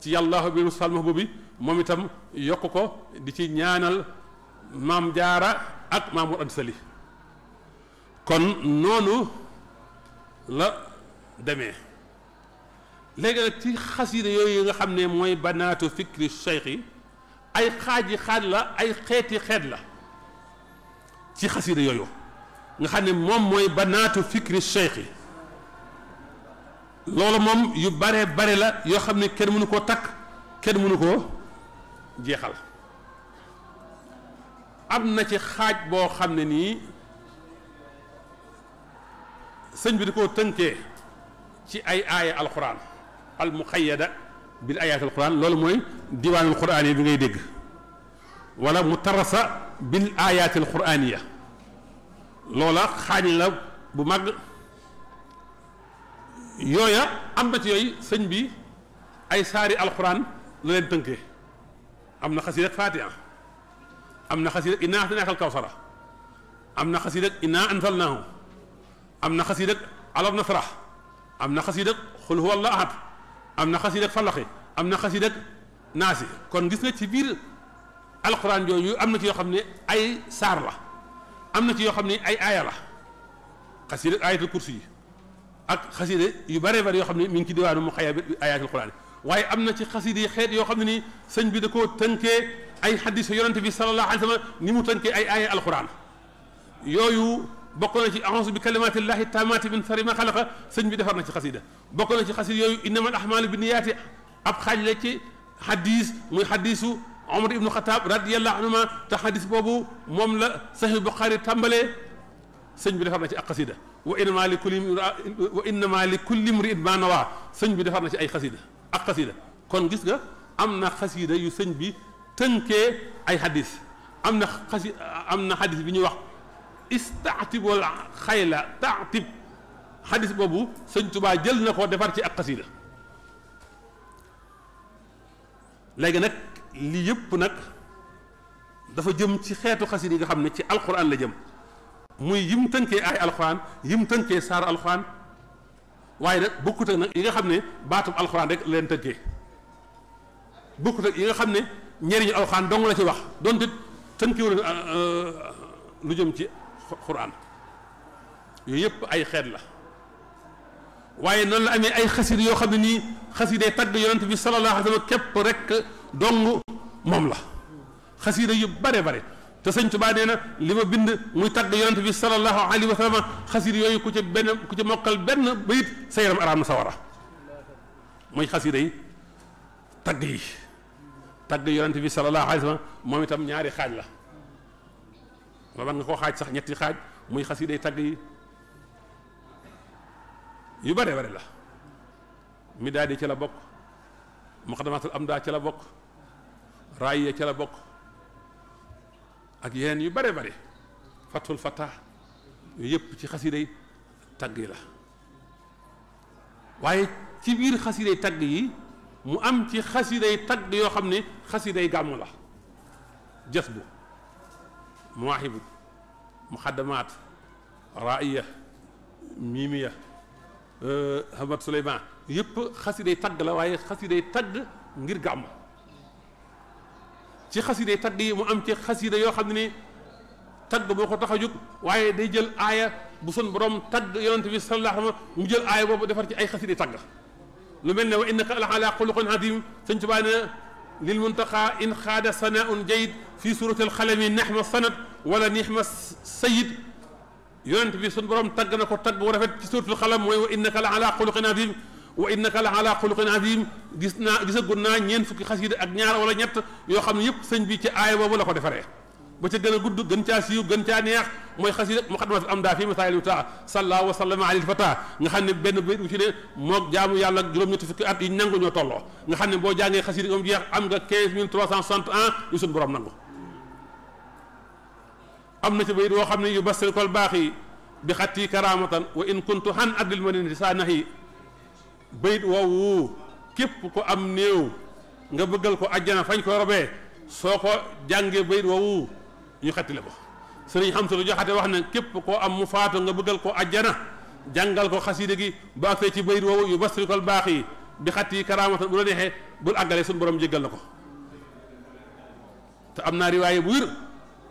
ci yàllaahu bi musalma boobu moom itam yokk ko di ci ñaanal maam jaara ak Mamour Anta Sali kon noonu la demee léegi nag ci xasida yooyu nga xam ne mooy banaatu fikri cheikh yi ay xaaj la ay xeeti xeet la ci xasida yooyu nga xam ne moom mooy banaatu fikri cheikh yi loolu moom yu bare la yoo xam ne kenn mënu koo takk kenn mënu koo jeexal am na ci xaaj boo xam ne nii sëñ bi di koo tënkee ci ay aaya alquran al muqayyada bil ayaat alquran loolu mooy diwaanul quraan yi bi ngay dégg wala mu tarasa bil ayaat alquraaniya loola xaañ la bu mag yooya am na ci yooyu sëñ bi ay saari alquran la leen tënkee am na xasiida Faatiha am na xasiida innaa a'taynaakal kawsara am na xasiida innaa anzalnaahu am na xasiida alam nasrah am na xasiida xul huwa allaahu ahad am na xasiida falaxi am na xasiida naasi kon gis nga ci biir alquran yooyu am na ci yoo xam ne ay saar la am na ci yoo xam ne ay aaya la xasiida ayatul kursi yi ak xasiida yu bare yoo xam ne mi ngi ci diwaanu mu xaya bi ayatul quran waaye am na ci xasiida yi xeet yoo xam ne nii sëñ bi da koo tënkee ay xadis yonente bi sallallahu alayhi wa sallam ni mu tënkee ay aaya alquran yooyu bokk na ci a'uuzu bi kalimaatillahi taamaati min sharri maa xalaqa sëñ bi defar na ci xasida bokk na ci xasida yooyu innamal a'maalu binniyaati ab xaaj la ci xadis muy xadisu Omar ibnu Xataab radiyallahu anhuma te xadis boobu moom la Sahih Buxaari tàmbalee sëñ bi defar na ci ak xasida wa innama li kulli mri'in maa nawaa sëñ bi defar na ci ay xasida ak xasida kon gis nga am na xasida yu sëñ bi tënkee ay xadis am na xadis bi ñuy wax istaatib wal xayla taatib xadis boobu sëñ Tuubaa jël na ko defar ci ak xasida léegi nag lii yëpp nag dafa jëm ci xeetu xasida yi nga xam ne ci alquran la jëm muy yim tënkee ay alquran yim tënkee saaru alquran waaye nag bokkut ak nag yi nga xam ne baatub alquran rek leen tënkee bokkut ak yi nga xam ne njëriñu alquran dong la ci wax donte tënkeewul lu jëm ci quran yooyu yëpp ay xeet la waaye noonu la amee ay xasida yoo xam ne nii xasida tagg yonent bi sallallahu alayhi wa sallam képp rek dong moom la xasida yu bare bare te sëñ Tuubaa nee na li ma bind muy tagg yonent bi sallallahu alayhi wa sallam xasida yooyu ku ci mokkal benn bayit sa yaram araam na sawara mooy xasida yi tagg yonent bi sallallahu alayhi wa sallam moom itam ñaari xaaj la ma ban nga koo xaaj sax ñetti xaaj muy xasida yi tagg yi yu bare bare la midaadi ci la bokk muqaddamatul amda ci la bokk raaya ci la bokk ak yeneen yu bare bare fathul fatah yooyu yëpp ci xasiday tagg yi la waaye ci biir xasiday tagg yi mu am ci xasiday tagg yoo xam ne xasiday gàmmu la jas bu mawaahibu muqaddamaat raaya miimiya Hamad Suleymaan yëpp xasiday tagg la waaye xasiday tagg ngir gàmm ci xasiday tagg yi mu am ci xasida yoo xam ne ni tagg boo ko tax a jóg waaye day jël aaya bu sun borom tagg yonent bi sallallahu alayhi wa sallam mu jël aaya boobu defar ci ay xasiday tagg lu mel ne wa innaka la ala xuluqin adim sëñ Tuubaa ne lil muntaqa in xaada sanaun jayid fii suratil xalami nexma sanat wala nixma sayid yonent bi suñ borom tagg na ko tagg bu rafet ci suratul xalam mooy wa innaka la ala xuluqin adim wa innaka la ala xuluqin adim gisagun naa ñeent fukki xasida ak ñaar wala ñett yoo xam ne yëpp sëñ bi ci aaya boobu la ko defaree ba ca gën a gudd gën caa siiw gën caa neex mooy xasida muqaddamatul amda fi masaa'il taa salla wa sallama alal fata nga xam ne benn bayt bu ci ne moog jaamu yàlla ak juróom-ñetti fukki at yi nangu ñoo tolloo nga xam ne boo jàngee xasida moom jeex am nga 15361 yu suñ borom nangu am na ci bayit woo xam ne yu basal kol baax yi bi xatti karamatan wa in kuntu han adlil manini saa nahi bayit woowu képp ko am néew nga bëggal ko ajjana fañ ko robee soo ko jàngee bayit woowu ñu xettile ko sëriñ xam sa lu joxate wax ne képp koo am mu faatu nga bëggal ko ajjana jàngal ko xasida gi ba agsee ci bayit woowu yu basal kol baax yi bi xatti karamatan bu la neexee bul àggalee suñu borom jéggal na ko te am naa riwaaye bu wér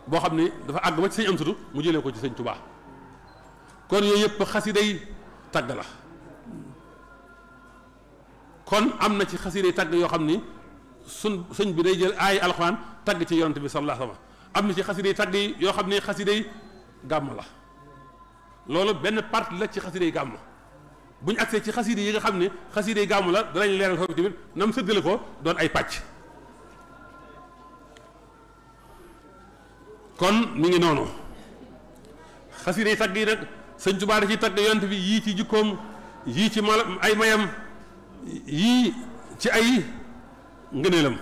boo xam ne dafa àgg ba ci sëñ Amsatu mu jëlee ko ci sëñ Tuubaa kon yooyu yëpp xasiday tagg la kon am na ci xasiday tagg yoo xam ni sëñ bi day jël aay alxuraan tagg ci yonent bi sallallahu alayhi wa sallam am na ci xasiday tagg yi yoo xam ne xasiday gàmm la loolu benn partie la ci xasiday gàmm bu ñu agsee ci xasiday yi nga xam ne xasiday gàmm la danañ leeral foofu tamit nam sëddale ko doon ay pàcc kon mi ngi noonu xasiday tagg yi nag sëñ Tuubaa da ci tagg yonent bi yii ci jikkoom yii ci mal ay mayam yii ci ay ngëneelam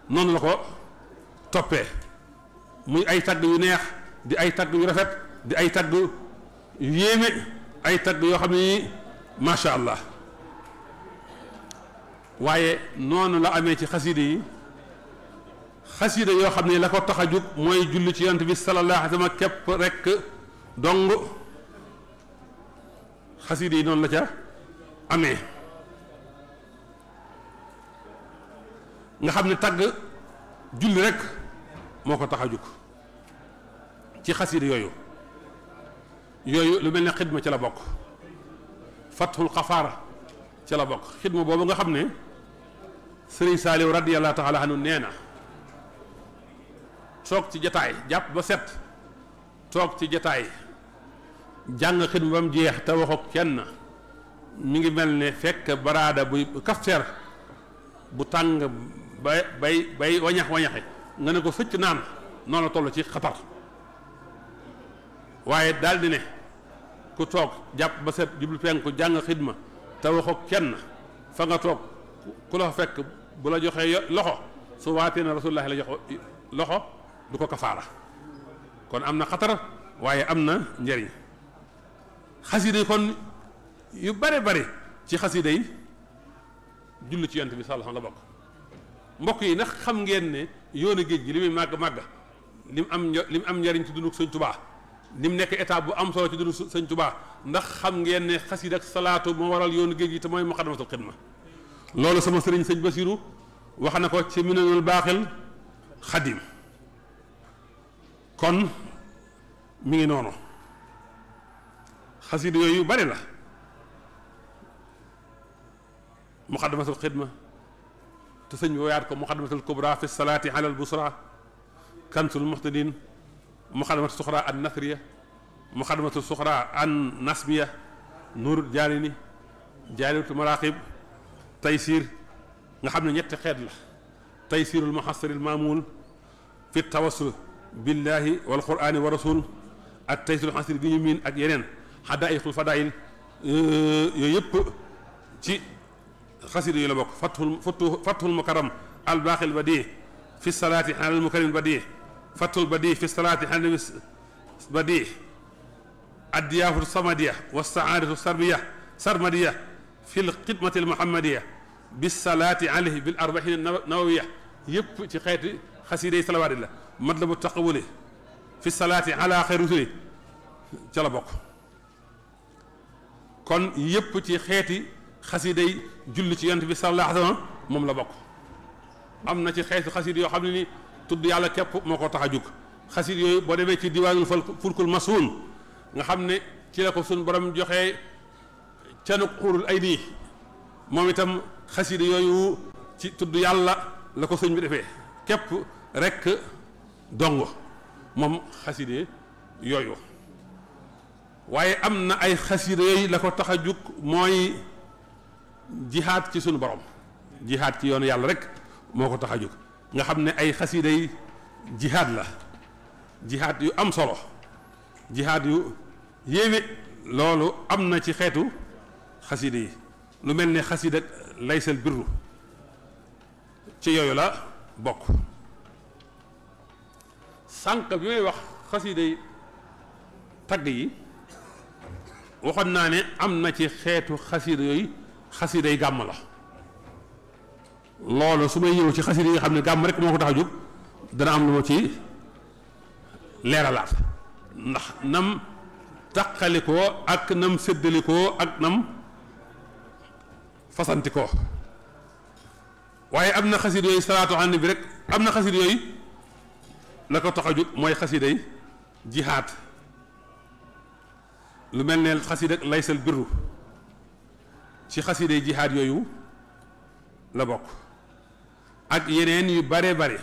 noonu la ko toppee muy ay tagg yu neex di ay tagg yu rafet di ay tagg yu yéeme ay tagg yoo xam ne nii macha allah waaye noonu la amee ci xasida yi xasida yoo xam ne la ko tax a jóg mooy julli ci yonent bi sallallahu alayhi wa sallam képp rek dong xasida yi noonu la ca amee nga xam ne tagg julli rek moo ko tax a jóg ci xasida yooyu lu mel ne xidma ci la bokk fathul xafaara ci la bokk xidma boobu nga xam ne sëriñ Saaliw radiyallahu taala anhu nee na toog ci jataay jàpp ba set toog ci jataay jàng xidma ba mu jeex te waxoo kenn mi ngi mel ne fekk baraada buy kafteer bu tàng bay wañaxe nga ne ko fëcc naan noonu la toll ci xatar waaye daal di ne ku toog jàpp ba set jublu penku jàng xidma te waxoo kenn fa nga toog ku la fa fekk bu la joxee loxo su waatee na rasulullah la jox loxo du ko kafaara kon am na xatar waaye am na njëriñ xasida yi kon yu bare bare ci xasida yi julli ci yonent bi sallallahu alayhi wa sallam la bokk mbokk yi ndax xam ngeen ne yoonu géej gi li muy màgg li mu am njëriñ ci dundu Sëñ Tuubaa li mu nekk état bu am solo ci dundu Sëñ Tuubaa ndax xam ngeen ne xasida ak salaatu moo waral yoonu géej gi te mooy muqaddamatul xidma loolu sama sëriñ sëñ Basiru wax na ko ci Minanul Baaxil Xadim kon mi ngi noonu xasida yooyu yu bari la muqaddamatul xidma te sëñ bi woyaat ko muqaddamatul kubra fi salaati ala al busra kansul muhtadin muqaddamatul suxra an nasriya muqaddamatul suxra an nasbiya nuurul jaalini jaalibatul maraqib taysir nga xam ne ñetti xeet la taysirul muhassaril maamul fi tawassul billahi wal qur'ani wa rasul ak taysirul muhassar gi ñu miin ak yeneen xadaayixul fadaayil yooyu yëpp ci xasida yi la bokk fathul mukarram al baaxil badi fi salaati ala al mukarram badi fathul badi fi salaati ala nabi badi addiyaafu samadiya wa saadatu sarmadiya fi l xidmati al muhammadiya bis salaati alayhi bil arbahin nawawiya yëpp ci xeeti xasida yi salawaat la matlabu taqawuli fi salaati ala xayri rusuli ca la bokk kon yëpp ci xeeti xasida yi julli ci yonent bi sallallahu alayhi wa sallam moom la bokk am na ci xeetu xasida yoo xam ne ni tudd yàlla képp moo ko tax a jóg xasida yooyu boo demee ci diwaanul fulkul masuun nga xam ne ci la ko suñ borom joxee canuk xurul ay nii moom itam xasida yooyu ci tudd yàlla la ko sëñ bi defee képp rekk dong moom xasida yooyu waaye am na ay xasida yooyu la ko tax a jóg mooy jihaad ci sunu borom jihaad ci yoonu yàlla rek moo ko tax a jóg nga xam ne ay xasida yi jihaad la jihaad yu am solo jihaad yu yéeme loolu am na ci xeetu xasida yi lu mel ne xasida laysal birru ci yooyu la bokk sànq bi may wax xasida yi tagg yi waxoon naa ne am na ci xeetu xasida yooyu xasida yi gàmm la loolu su may ñëw ci xasida yi nga xam ne gàmm rek moo ko tax a jóg dana am lu ma ci leeralaat ndax nam taqalikoo ak nam séddalikoo ak nam fasantikoo waaye am na xasida yooyu salaatu ala nabi rek am na xasida yooyu la ko tax a jóg mooy xasida yi jihaad lu mel ne xasida laysal birru ci xasida yi jihaad yooyu la bokk ak yeneen yu bare bare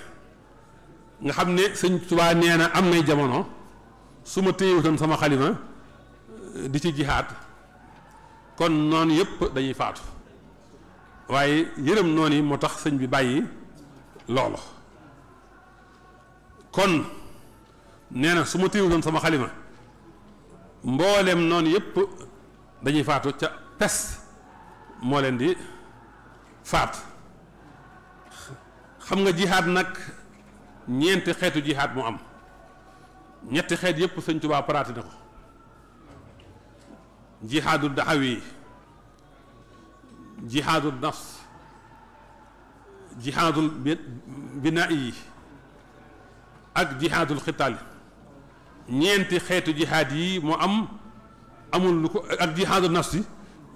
nga xam ne sëñ Tuubaa nee na am nay jamono su ma téyewutoon sama xalima di ci jihaad kon noonu yëpp dañuy faatu waaye yërëm noonu yi moo tax sëñ bi bàyyi loolu kon nee na su ma téyewutoon sama xalima mboolem noonu yëpp dañuy faatu ca pes moo leen di faat xam nga jihaad nag ñeenti xeetu jihaad mu am ñetti xeet yëpp sëñ Tuubaa paraati na ko jihaadul daxawi jihaadul nafs jihaadul binaa'i ak jihaadul xitaal ñeenti xeetu jihaad yi moo am amul lu ko ak jihaadul nafs yi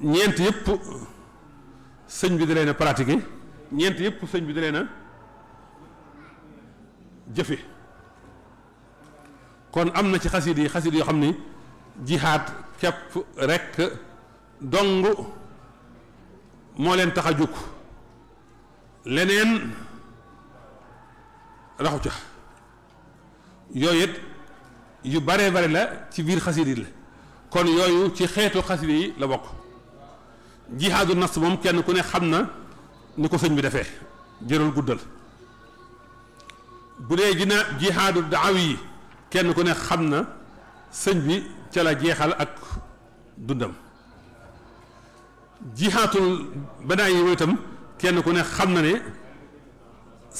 ñeent yëpp sëñ bi da leen a pratiqué ñeent yëpp sëñ bi da leen a jëfe kon am na ci xasida yi xasida yoo xam ni jihaad képp rekk dong moo leen tax a jóg leneen raxu ca yooyu it yu bare bare la ci biir xasida yi la kon yooyu ci xeetu xasida yi la bokk. jihaadu nafs moom kenn ku ne xam na ni ko sëñ bi defee jërul guddal. bu dee dina jihaadu daawi yi kenn ku ne xam na sëñ bi ca la jeexal ak dundam. jihaatul banaa yi mooy itam kenn ku ne xam na ne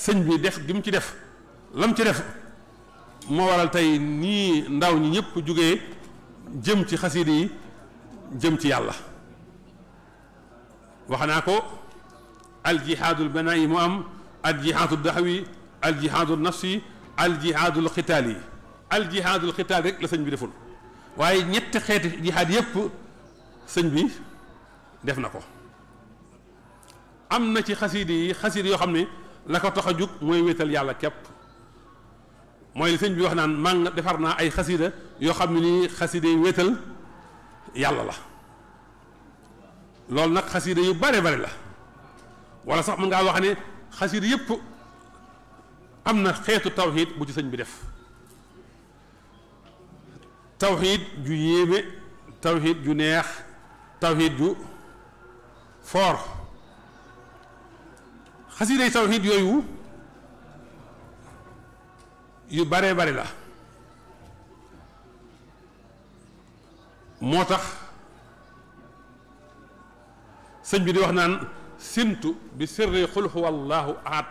sëñ bi def gi mu ci def lam ci def moo waral tey nii ndaw ñi ñëpp jógee jëm ci xasida yi jëm ci yàlla. wax naa ko aljihaadul banaa yi mu am aljihaadul daxwi aljihaadul nafsi aljihaadul xitaal yi. aljihaadul xitaal rek la sëñ bi deful waaye ñetti xeeti jihaad yépp sëñ bi def na ko. am na ci xasida yi xasida yoo xam ne la ko tax a jug mooy wéetal yàlla képp. mooy li sëñ bi wax naan maa nga defar naa ay xasida yoo xam ne nii xasida yi wéetal yàlla la. loolu nag xasida yu bare bare la wala sax mën ngaa wax ne xasida yépp am na xeetu tawxiid bu ci sëñ bi def. tawxiid ju yéeme tawxiid ju neex tawxiid ju foor. xasiday tawxiid yooyu yu bare bare la moo tax sëñ bi di wax naan sintu bi sirri xul huwa allahu ahad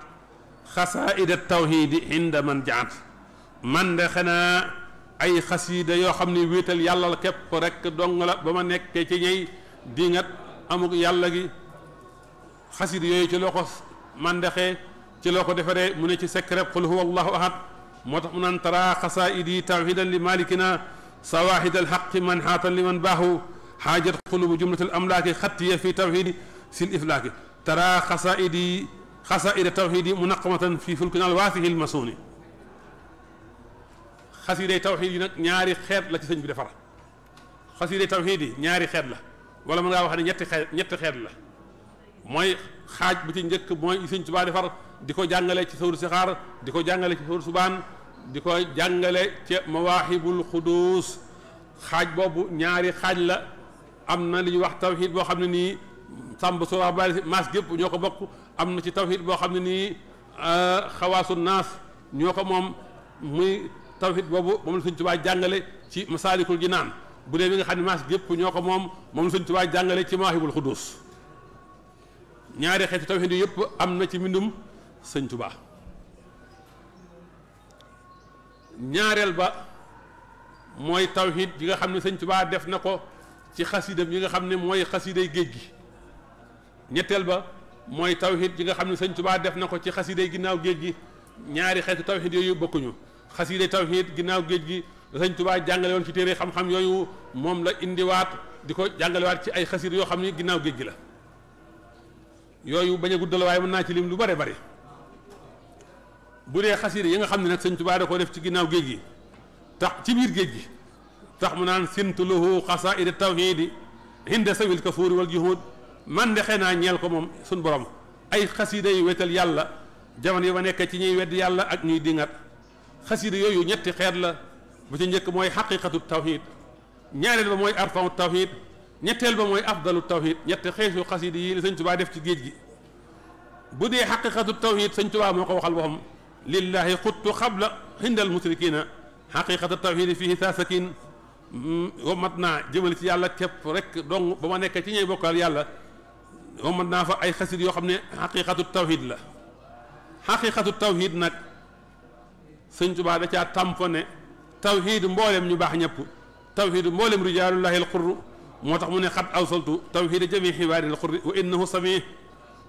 xasaida tawxiidi inda man jaat man de xanaa ay xasiida yoo xam ne wéetal yàlla la képp rek dong la ba ma nekkee ci ñey dingat amuk yàlla gi. xasiida yooyu ci loo ko màndaxee ci loo ko defaree mu ne ci secret qul huwa allahu ahad moo tax mu naan tara xasaidi tawxidan li malikina sawahid alxaqi man xaatan li man baaxu xaajat xulubu jumlatal amlaaki xattiya fi tawxidi sil iflaaki tara xasaida tawxidi munaqamatan fi fulkinal waasihi lmasuni. xasiiday tawxiid yi nag ñaari xeet la ci sëñ bi defar. xasiiday tawxiid yi ñaari xeet la wala mën ngaa wax ne ñetti xeet la. mooy xaaj bu ci njëkk mooy sëñ Tuubaa defar di ko jàngale ci sawru sixaar di ko jàngale ci sawru subaan di ko jàngale ca mawaahibul xuduus. xaaj boobu ñaari xaaj la am na li ñuy wax tawxiid boo xam ne nii sàmb soo wax bari maas gépp ñoo ko bokk. am na ci tawxiid boo xam ne nii xawaasu naas ñoo ko moom muy tawxiid boobu moom la sëñ Tuubaa jàngale ci masaalikul jinaan. bu dee bi nga xam ne maas gépp ñoo ko moom la sëñ Tuubaa jàngale ci mawaahibul xuduus. ñaari xeeti tawxiid yëpp am na ci mbindum sëñ Tuubaa. ñaareel ba mooy tawxiid yi nga xam ne sëñ Tuubaa def na ko ci xasiidam yi nga xam ne mooy xasiiday géej gi. ñetteel ba mooy tawxiid yi nga xam ne sëñ Tuubaa def na ko ci xasiiday ginnaaw géej gi. ñaari xeeti tawxiid yooyu bokkuñu. xasiiday tawxiid ginnaaw géej gi sëñ Tuubaa jàngale woon ci téere xam-xam yooyu moom la indiwaat di ko jàngalewaat ci ay xasiid yoo xam ne ginnaaw géej gi la. yooyu bañ a guddal waaye mën naa ci lim lu bare bare. bu dee xasiida yi nga xam ne nag sëñ Tuubaa da ko def ci ginnaaw géej gi tax ci biir géej gi tax mu naan sintu lahu xasaida tawxiidi hinda sawil kafuuri wal juhud man de xëy ñeel ko moom suñ borom ay xasiida yu wetal yàlla jamono yi ma nekk ci ñuy wedd yàlla ak ñuy dingat. xasiida yooyu ñetti xeet la bu ci njëkk mooy xaqiqatu tawxiid ñaareel ba mooy arfau tawxiid ñetteel ba mooy afdalu tawxiid. ñetti xeetu xasiida yi la sëñ Tuubaa def ci géej gi. bu dee xaqiqatu tawxiid sëñ Tuubaa moo ko waxal boppam lillahi xuttu xabla hindal musrikina xaqiqatu tawxiid fii saasakin womat naa jëmale ci yàlla képp rek donc ba ma nekk ci ñuy bokkal yàlla womat naa fa ay xasiida yoo xam ne xaqiqatu tawxiid la. xaqiqatu tawxiid nag sëñ Tuubaa da caa tamponné tawxiid mboolem ñu baax ñëpp tawxiid mboolem rijaalullahi al xurru moo tax mu ne xat awsaltu tawxiida jami xibaaril xurri wa innahu sami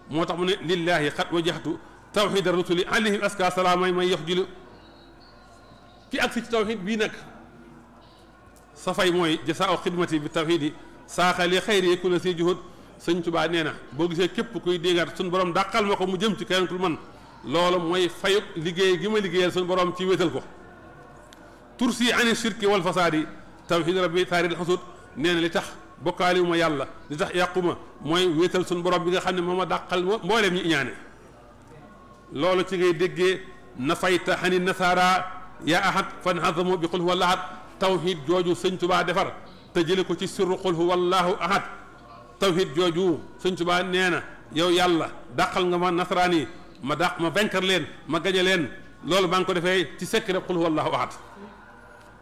moo tax mu ne lillahi xat wajaxtu tawxiida rusuli alayhim aska salaamay may yox jilu ki agsi ci tawxiid bii nag sa fay mooy jasaa xidmati bi tawxiidi saaxali xayri ku la si juhud. sëñ Tuubaa nee na boo gisee képp kuy déngaat suñu borom dàqal ma ko mu jëm ci keneen ku man loolu mooy fayuk liggéey gi ma liggéeyal suñu borom ci wéetal ko. tursi ani shirki wal fasaadi tawxiid rabbi taaril xasud nee na li tax bokkaaliwu ma yàlla li tax yàquma mooy wéetal suñu borom bi nga xam ne moo ma dàqal mbooleem ñi iñaane. loolu ci ngay déggee nafayta xani nasaara yaa ahad fan hazamu bi qul huwa ahad tawxiid jooju sëñ Tuubaa defar te jële ko ci sirru qul huwa allahu ahad tawhid jooju sëñ Tuubaa nee na yow yàlla dàqal nga ma nasaraan yi ma dàq ma vaincre leen ma gañe leen loolu maa ngi ko defee ci secret qul huwa allahu ahad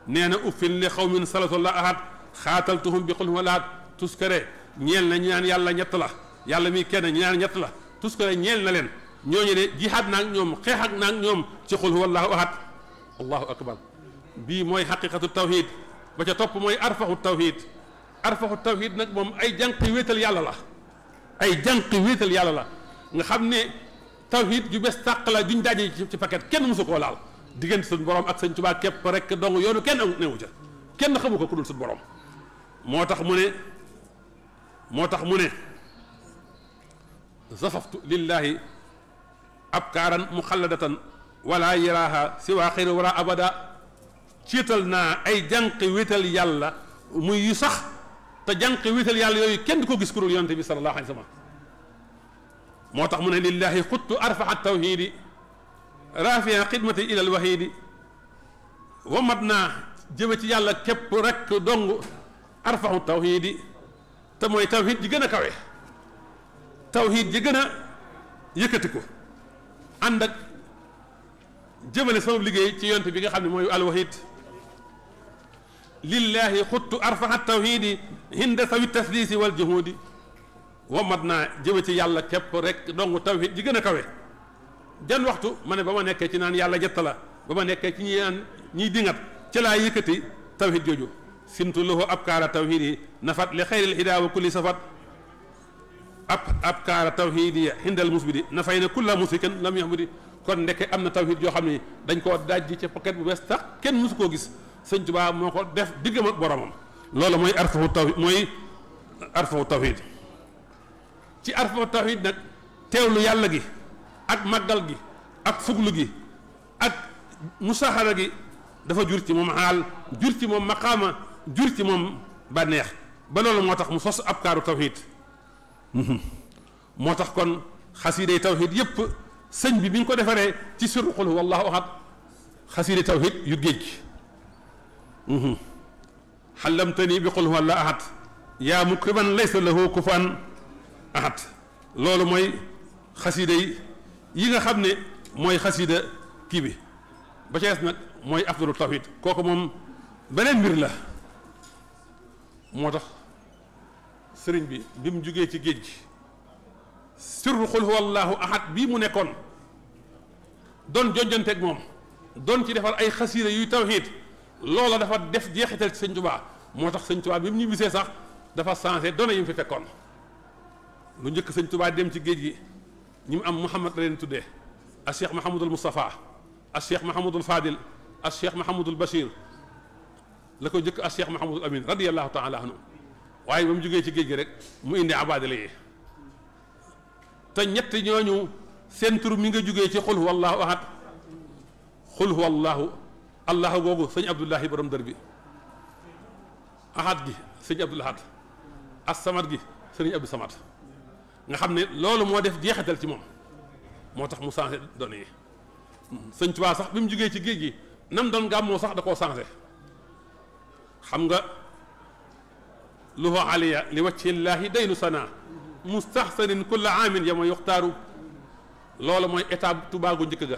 nee na uffin li xawmin salatullah ahad xaataltuhum bi qul huwa ahad tuskare ñeel na ñu naan yàlla ñett la yàlla mi kenn ñu naan ñett la tuskare ñeel na leen ñooñu de jihaad naag ñoom xeex ak naag ñoom ci qul huwa allahu ahad allahu akbar bii mooy xaqiqatu tawhid ba ca topp mooy arfaxu tawhid nag moom ay jànqi wéetal yàlla la ay jànqi wéetal yàlla la nga xam ne tawhid ju bees tàq la duñ daje ci paquet kenn mosu koo laal diggante suñu borom ak sëñ Tuubaa képp rek dong yoonu kenn newu ca kenn xamu ko ku dul suñu borom moo tax mu ne zafaftu lillahi abkaaran muxalladatan wala yaraaha siwaa xayri wara abada ciital naa ay jànqi wéetal yàlla muy yu sax te jànqi wéetal yàlla yooyu kenn du ko gis ku dul yonente bi sallallahu alayhi wa sallam moo tax mu ne lillahi xuttu arfaxa tawhidi rafia xidmati ila alwahidi wamat naa jëme ci yàlla képp rek dong arfaxu tawhidi te mooy tawhid ji gën a kawe tawhid ji gën a yëkkati ko ànd ak jëmale sama liggéey ci yonte bi nga xam ne mooy alwahid lillahi xuttu arfaxa tawhidi hinda sawi tasdisi wal juhudi wamat naa jëme ci yàlla képp rek dong tawhid ji gën a kawe jan waxtu ma ne ba ma nekkee ci naan yàlla jett la ba ma nekkee ci ñi naan ñiy dingat ci laa yëkkati tawhid jooju sintu lahu abkaara tawhid yi nafat li xayril hidaa wa kulli safat abkaara tawhid yi hindal musbidi na fay ne kulla musikin lam yahmudi kon ndeke am na tawhid yoo xam ne dañ koo dajji ca paquet bu bees tax kenn mosu koo gis sëñ Tuubaa moo ko def diggam ak boromam loolu mooy arfahu tawhid ci arfahu tawhid nag teewlu yàlla gi ak màggal gi ak fuglu gi ak musaxara gi dafa jur ci moom xaal jur ci moom maqaama jur ci moom bànneex ba loolu moo tax mu sos abkaaru tawhid moo tax kon xasiiday tawhid yépp sëñ bi ngi ko defaree ci sirru qul huwa allahu ahad xasiiday tawhid yu géej xallamtani bi qul huwa allahu ahad yaa mukriman laysa lahu kufan ahad loolu mooy xasiida yi nga xam ne mooy xasiida kii bi ba ca des nag mooy afdalu tawhid kooku moom beneen mbir la moo tax sëriñ bi mu jugee ci géej gi sirru qul huwa allahu ahad bii mu nekkoon doon jonjanteeg moom doon ci defar ay xasiida yuy tawhid loola dafa def jeexital ci sëñ Tuubaa moo tax sëñ Tuubaa bi mu ñibbisee sax dafa changé doona yi mu fi fekkoon lu njëkk sëñ Tuubaa dem ci géej gi ñi mu am Muhammad la leen tuddee ak Cheikh Mahamadul Moustapha ak Cheikh Mahamadul Fadil ak Cheikh Mahamadul Bachir la ko njëkk ak Cheikh Mahamadul Amin radiyallahu taala anhu waaye ba mu jógee ci géej gi rek mu indi abadala yi te ñett ñooñu seen tur mi nga jógee ci xul huwa allahu ahad xul huwa allahu googu sëñ Abdullahi borom dër bi ahad gi sëñ Abdul Ahad as-samad gi sëñ Abdou Samad nga xam ne loolu moo def jeexital ci moom moo tax mu changé données yi sëñ Tuubaa sax bi mu jógee ci géej gi nam doon gàmmoo sax da koo changé xam nga luhu aliya li wajhillaahi daynu sana mustahsanin kulla aamin yama yuxtaaru loolu mooy étape Tuubaa gu njëkk ga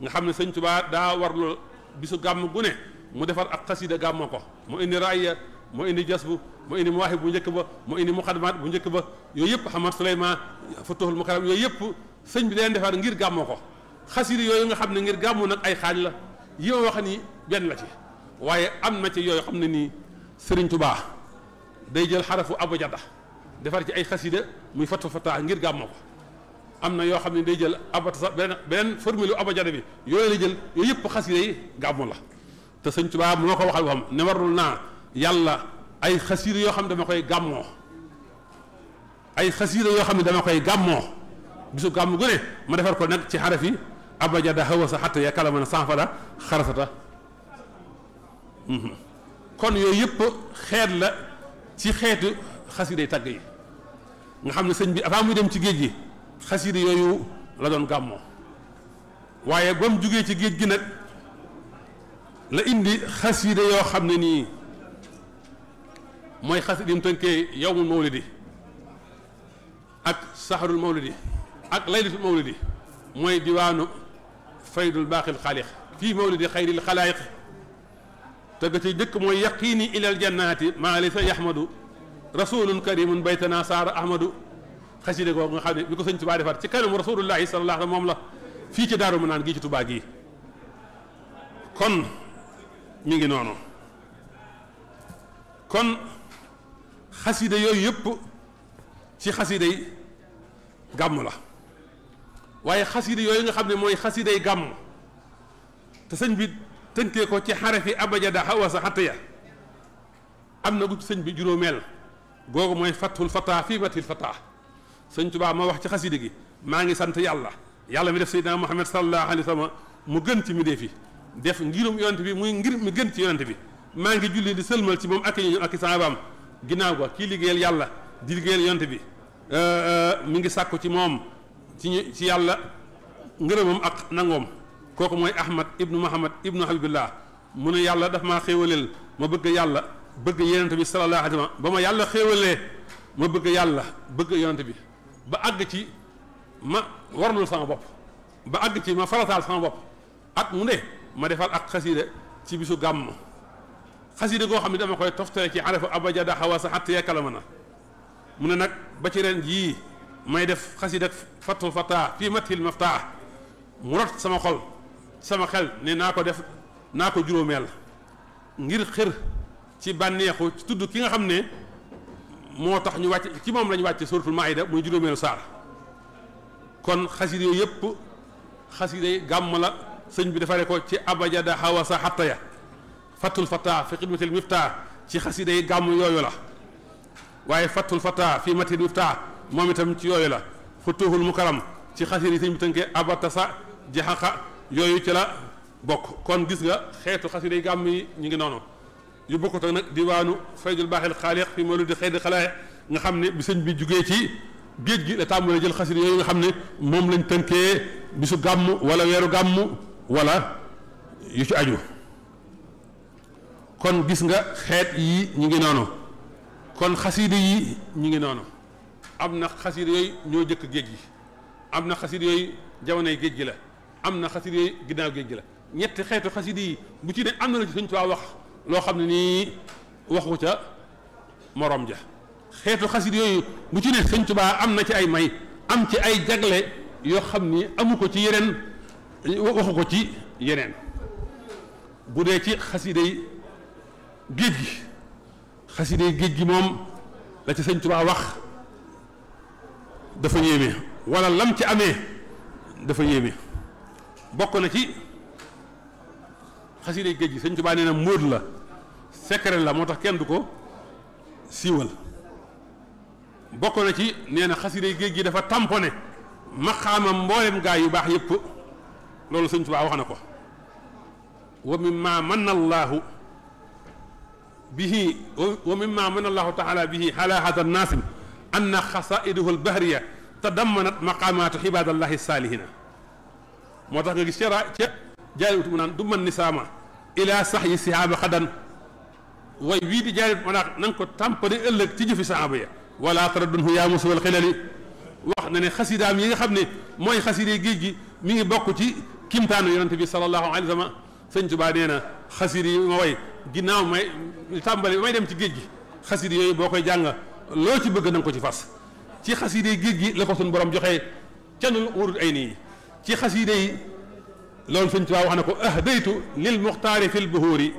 nga xam ne sëñ Tuubaa daa warlu bisu gàmm gu ne mu defar ak xasida gàmmoo ko mu indi raaya mu indi jasbu mu indi muwaahib bu njëkk ba mu indi muqaddimaat bu njëkk ba yooyu yëpp Hamad Suleymaan Futuhul Mukarram yooyu yëpp sëñ bi day defar ngir gàmmoo ko xasida yooyu nga xam ne ngir gàmmu nag ay xaaj la yi ma wax ni benn la ci waaye am na ci yooyu xam ne nii Sëriñ Tuubaa day jël xarafu abjada defar ci ay xasida muy fatu fataa ngir gàmmoo ko am na yoo xam ne day jël abata sax beneen formule abjada bi yooyu la jël yooyu yëpp xasida yi gàmmu la te Sëriñ Tuubaa moo ko waxal waxam ne warul naa yàlla ay xasiida yoo xam ne dama koy gàmmoo ay xasiida yoo xam ne dama koy gàmmoo bisu gàmm gu ne ma defar ko nag ci xaraf yi abajada hawasa xatta ya kala mën a sanfada xarasata kon yooyu yëpp xeet la ci xeetu xasiida yi tàgg yi nga xam ne sëñ bi avant muy dem ci géej gi xasiida yooyu la doon gàmmoo waaye ba mu jugee ci géej gi nag la indi xasiida yoo xam ne nii mooy xasida yi mu tënkee yawmul mawlidi ak saxarul mawlidi ak laylatul mawlidi mooy diwaanu faydul baaqil xaaliq fii mawlidi xayril xalaayiq te ga ci jëkk mooy yaqiini ilal jannaati maa laysa yaxmadu rasulun karimun baytana saara ahmadu xasida googu nga xam ne bi ko sëñ Tuubaa defar ci kanamu rasulullahi sallallahu alayhi wa sallam moom la fii ci Daaru Manaan gii ci Tuubaa gii kon mi ngi noonu kon xasida yooyu yëpp ci xasida yi gàmm la waaye xasida yooyu nga xam ne mooy xasida yi gàmm te sëñ bi tënkee ko ci xarafi abajada xawasa xattaya am na gu ci sëñ bi juróomeel googu mooy fathul fata fii matil fata sëñ Tuubaa ma wax ci xasida gi maa ngi sant yàlla yàlla mi def seydina Muhammad sallallahu alayhi wa sallam mu gën ci mi dee fi def ngirum yonent bi muy ngir mi gën ci yonent bi maa ngi julli di sëlmal ci moom ak ñu ak saabaam ginnaaw ga kii liggéeyal yàlla di liggéeyal yonent bi mi ngi sàkku ci moom ci yàlla ngërëmam ak nangoom kooku mooy Ahmad ibnu Muhammad ibnu Habibillah mu ne yàlla daf maa xéewaleel ma bëgg yàlla bëgg yonent bi sallallahu alayhi wa sallam ba ma yàlla xéewalee ma bëgg yàlla bëgg yonent bi ba àgg ci ma warlul sama bopp ba àgg ci ma farataal sama bopp at mu ne ma defal ak xasida ci bisu gàmm xasida goo xam ne dama koy toftale ci arafu abajada xawasa xatt yeekalama na mu ne nag ba ci ren jii may def xasida fatul fata fii mathil maftaa mu rot sama xol sama xel ne naa ko def naa ko juróomeel ngir xër ci bànneexu ci tudd ki nga xam ne moo tax ñu wàcc ci moom la ñu wàcc suratul maida muy juróomeelu saar kon xasida yooyu yëpp xasida yi gàmm la sëñ bi defaree ko ci abajada xawasa xattaya fatul fata fi xidmatil miftaa ci xasida yi gàmm yooyu la waaye fatul fata fi matil miftaa moom itam ci yooyu la futuhul mukaram ci xasida yi sëñ bi tënkee abatasa jaxaqa yooyu ci la bokk kon gis nga xeetu xasida yi gàmm yi ñu ngi noonu yu bokkut ak nag diwaanu faydul baaxil xaaliq fi mawlidi xayri xalaayiq nga xam ne bi sëñ bi jugee ci géej gi la tàmbalee jël xasida yooyu nga xam ne moom lañ tënkee bisu gàmm wala weeru gàmm wala yu ci aju kon gis nga xeet yi ñu ngi noonu kon xasida yi ñu ngi noonu am na xasida yooyu ñoo jëkk géej gi am na xasida yooyu jamonoy géej gi la am na xasida yooyu ginnaaw géej gi la ñetti xeetu xasida yi bu ci ne am na la ci Sëñ Tuubaa wax loo xam ne nii waxu ca morom ja xeetu xasida yooyu bu ci ne Sëñ Tuubaa am na ci ay may am ci ay jagle yoo xam ni amu ko ci yeneen waxu ko ci yeneen bu dee ci xasida yi géej gi xasida yi géej gi moom la ci Sëñ Tuubaa wax dafa yéeme wala lam ci amee dafa yéeme bokk na ci xasida yi géej gi Sëñ Tuubaa nee na mbóot la secret la moo tax kenn du ko siiwal bokk na ci nee na xasida yi géej gi dafa tamponné maqaamam mboolem gaa yu baax yépp loolu Sëñ Tuubaa wax na ko wa mimma manna allahu bihi wa mimma manna allahu taala bihi ala hada naasim anna xasaiduhu albahriya tadammanat maqaamaatu ibadallahi saalihina moo tax nga gis ca jaariwut mu naan du man nisaama ila sax yi sihaaba xadan way wii di jaariwut mu naan na nga ko tàmpane ëllëg ci jëfi sahaaba ya wala taraddunhu yaa musuwal xilali wax na ne xasidaam yi nga xam ne mooy xasida géej gi mi ngi bokk ci kimtaanu yonente bi sallallahu alayhi wa sallam Sëñ Tuubaa nee na xasida yi ma way ginnaaw may tàmbali may dem ci géej gi xasida yooyu boo koy jàng loo ci bëgg na nga ko ci fas ci xasida géej gi la ko suñ borom joxee canul wurut ay nii ci xasida yi loolu Sëñ Tuubaa wax na ko ahdaytu lil muxtaari fil buhuuri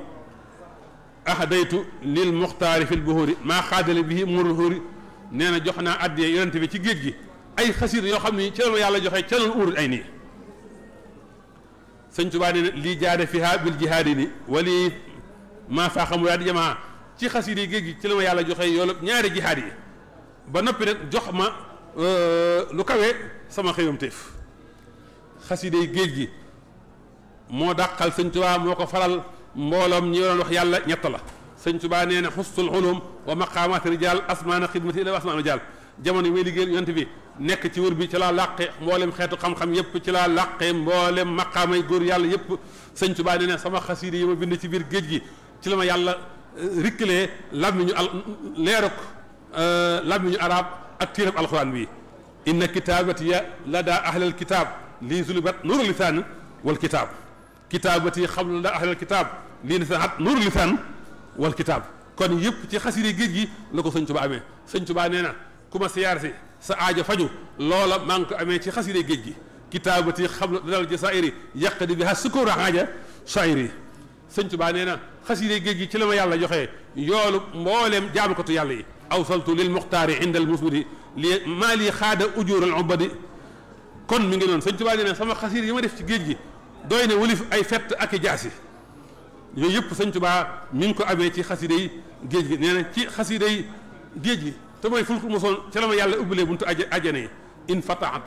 ahdaytu lil muxtaari fil buhuuri maa xaadale bihi muruhuuri nee na jox naa addiyee yonente bi ci géej gi ay xasida yoo xam ni ci la ma yàlla joxee canul wurut ay nii Sëñ Tuubaa nee na lii jaade fiha bil jihaadi ni wali maa faa xamu yaa di jamaa ci xasida géej gi ci la ma yàlla joxee yoolu ñaari jihaad yi ba noppi nag jox ma lu kawe sama xëyam téef xasida géej gi moo dàqal Sëñ Tuubaa moo ko faral mbooloom ñi doon wax yàlla ñett la Sëñ Tuubaa nee na xustul ulum wa maqaamaat rijaal asmaana xidmati ila asmaana rijaal jamono yi may liggéeyal yonent bi nekk ci wër bi ci laa làqe mboolem xeetu xam-xam yépp ci laa làqe mboolem maqaamay góor yàlla yépp Sëñ Tuubaa nee na sama xasida yi ma bind ci biir géej gi ci la ma yàlla rikkilee làmmiñu leeruk làmmiñu arab ak téereb alxuraan bi inna kitaabatiya lada ahlal kitaab lii zulibat nuuru lisaan wal kitaab kitaabati xam lada ahlal kitaab lii nasahat nuuru lisaan wal kitaab kon yëpp ci xasida géej gi la ko sëñ Tuubaa amee sëñ Tuubaa nee na ku ma siyaar si sa aajo faju loola maa ngi ko amee ci xasida géej gi kitaabati xam la dal jasaa'iri yaqdi biha sukura aaja shaa'iri sëñ Tuubaa nee na xasida géej gi ci la ma yàlla joxee yoolu mbooleem jaamukatu yàlla yi awsaltu lil muxtaari inda al musbidi li maa lii xaada ujur al ubadi kon mi ngi noonu sëñ Tuubaa nee na sama xasida yi ma def ci géej gi doy na wëlif ay fett ak i jaasi yooyu yëpp sëñ Tuubaa mi ngi ko amee ci xasida yi géej gi nee na ci xasida yi géej gi te mooy fulku mosoon ci la ma yàlla ubbilee buntu ajjana yi in fataat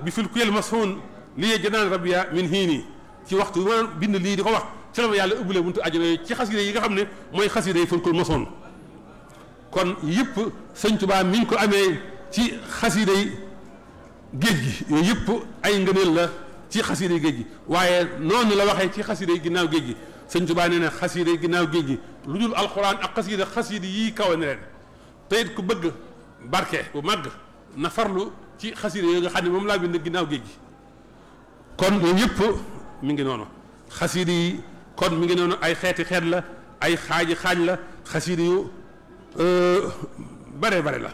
bi fulkuyel masoon lii janaan rabbiya min hiini ci waxtu ma bind lii di ko wax ci la ma yàlla ubbilee buntu ajjana yi ci xasida yi nga xam ne mooy xasida yi fulkul mosoon kon yëpp sëñ Tuubaa mi ngi ko amee ci xasida yi géej gi yooyu yëpp ay ngëneel la ci xasida yi géej gi waaye noonu la waxee ci xasida yi ginnaaw géej gi sëñ Tuubaa nee na xasida yi ginnaaw géej gi lu dul alxuraan ak xasida yii kawe ne leen te it ku bëgg barke bu màgg na farlu ci xasida yooyu nga xam ne moom laa bind ginnaaw géej gi kon yooyu yëpp mi ngi noonu xasida yi kon mi ngi noonu ay xeeti xeet la ay xaaji xaaj la xasida yu bare bare la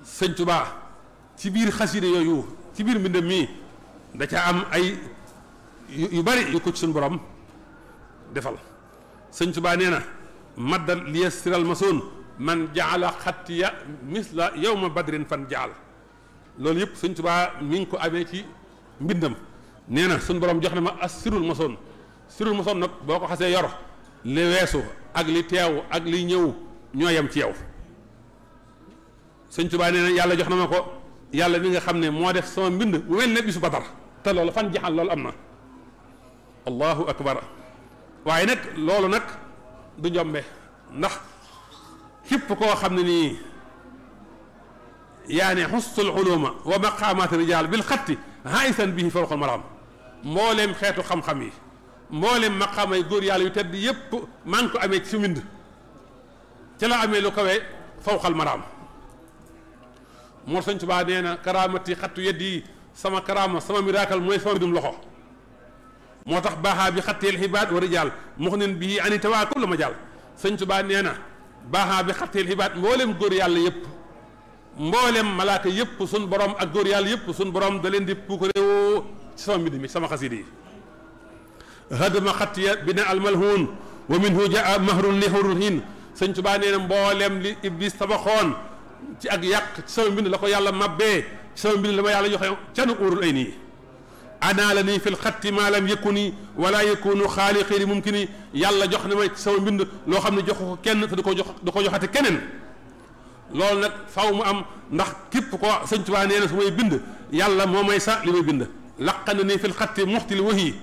sëñ Tuubaa ci biir xasida yooyu ci biir mbindam mii da ca am ay yu bari yu ko ci suñu borom defal sëñ Tuubaa nee na maddal liyasiral masoon man jaala xattiya misla yawma badrin fan jaal loolu yëpp sëñ Tuubaa mi ngi ko amee ci mbindam nee na suñu borom jox na ma as sirul masoon nag boo ko xasee yor li weesu ak li teew ak li ñëw ñoo yem ci yow sëñ Tuubaa nee na yàlla jox na ma ko yàlla mi nga xam ne moo def sama mbind mu mel ne bisu Badar te loolu fan jaxal loolu am na allahu akbar waaye nag loolu nag du njombe ndax képp koo xam ne nii yaa ne xustul uluma wa maqaamaat rijaal bil xatti haisan bihi fawqal maraam mbooleem xeetu xam-xam yi mbooleem maqaamay góor yàlla yu tedd yépp maa ngi ko amee ci su mbind ci la amee lu kawe fawqal maraam moo sëñ Tuubaa nee na karaamati xattu yeddi sama karaama sama miracle mooy sama mbindum loxo moo tax baaxaa bi xatteel xibaat wa rijaal muxnin bii ani tawaa kullu ma jàll sëñ Tuubaa nee na baaxaa bi xatteel xibaat mboolem góor yàlla yëpp mboolem malaaka yëpp sun borom ak góor yàlla yëpp sun borom da leen di puukareewoo ci sama mbind mi sama xasida yi hadama xattiya bina almalhuun wa minhu jaa mahrun li hurul hiin sëñ Tuubaa nee na mboolem li iblis tabaxoon ci ak yàq ci sama mbind la ko yàlla mabbee ci sama mbind la ma yàlla joxe canu urul ay nii ana la nii fil xatti maa lam yakuni wala yakunu xaaliqi li mumkini yàlla jox na ma ci sama mbind loo xam ne jox ko kenn te du ko joxate keneen loolu nag faw mu am ndax képp ko sëñ Tuubaa nee na su may bind yàlla moo may sa li may bind laqana nii fil xatti muxtil wahi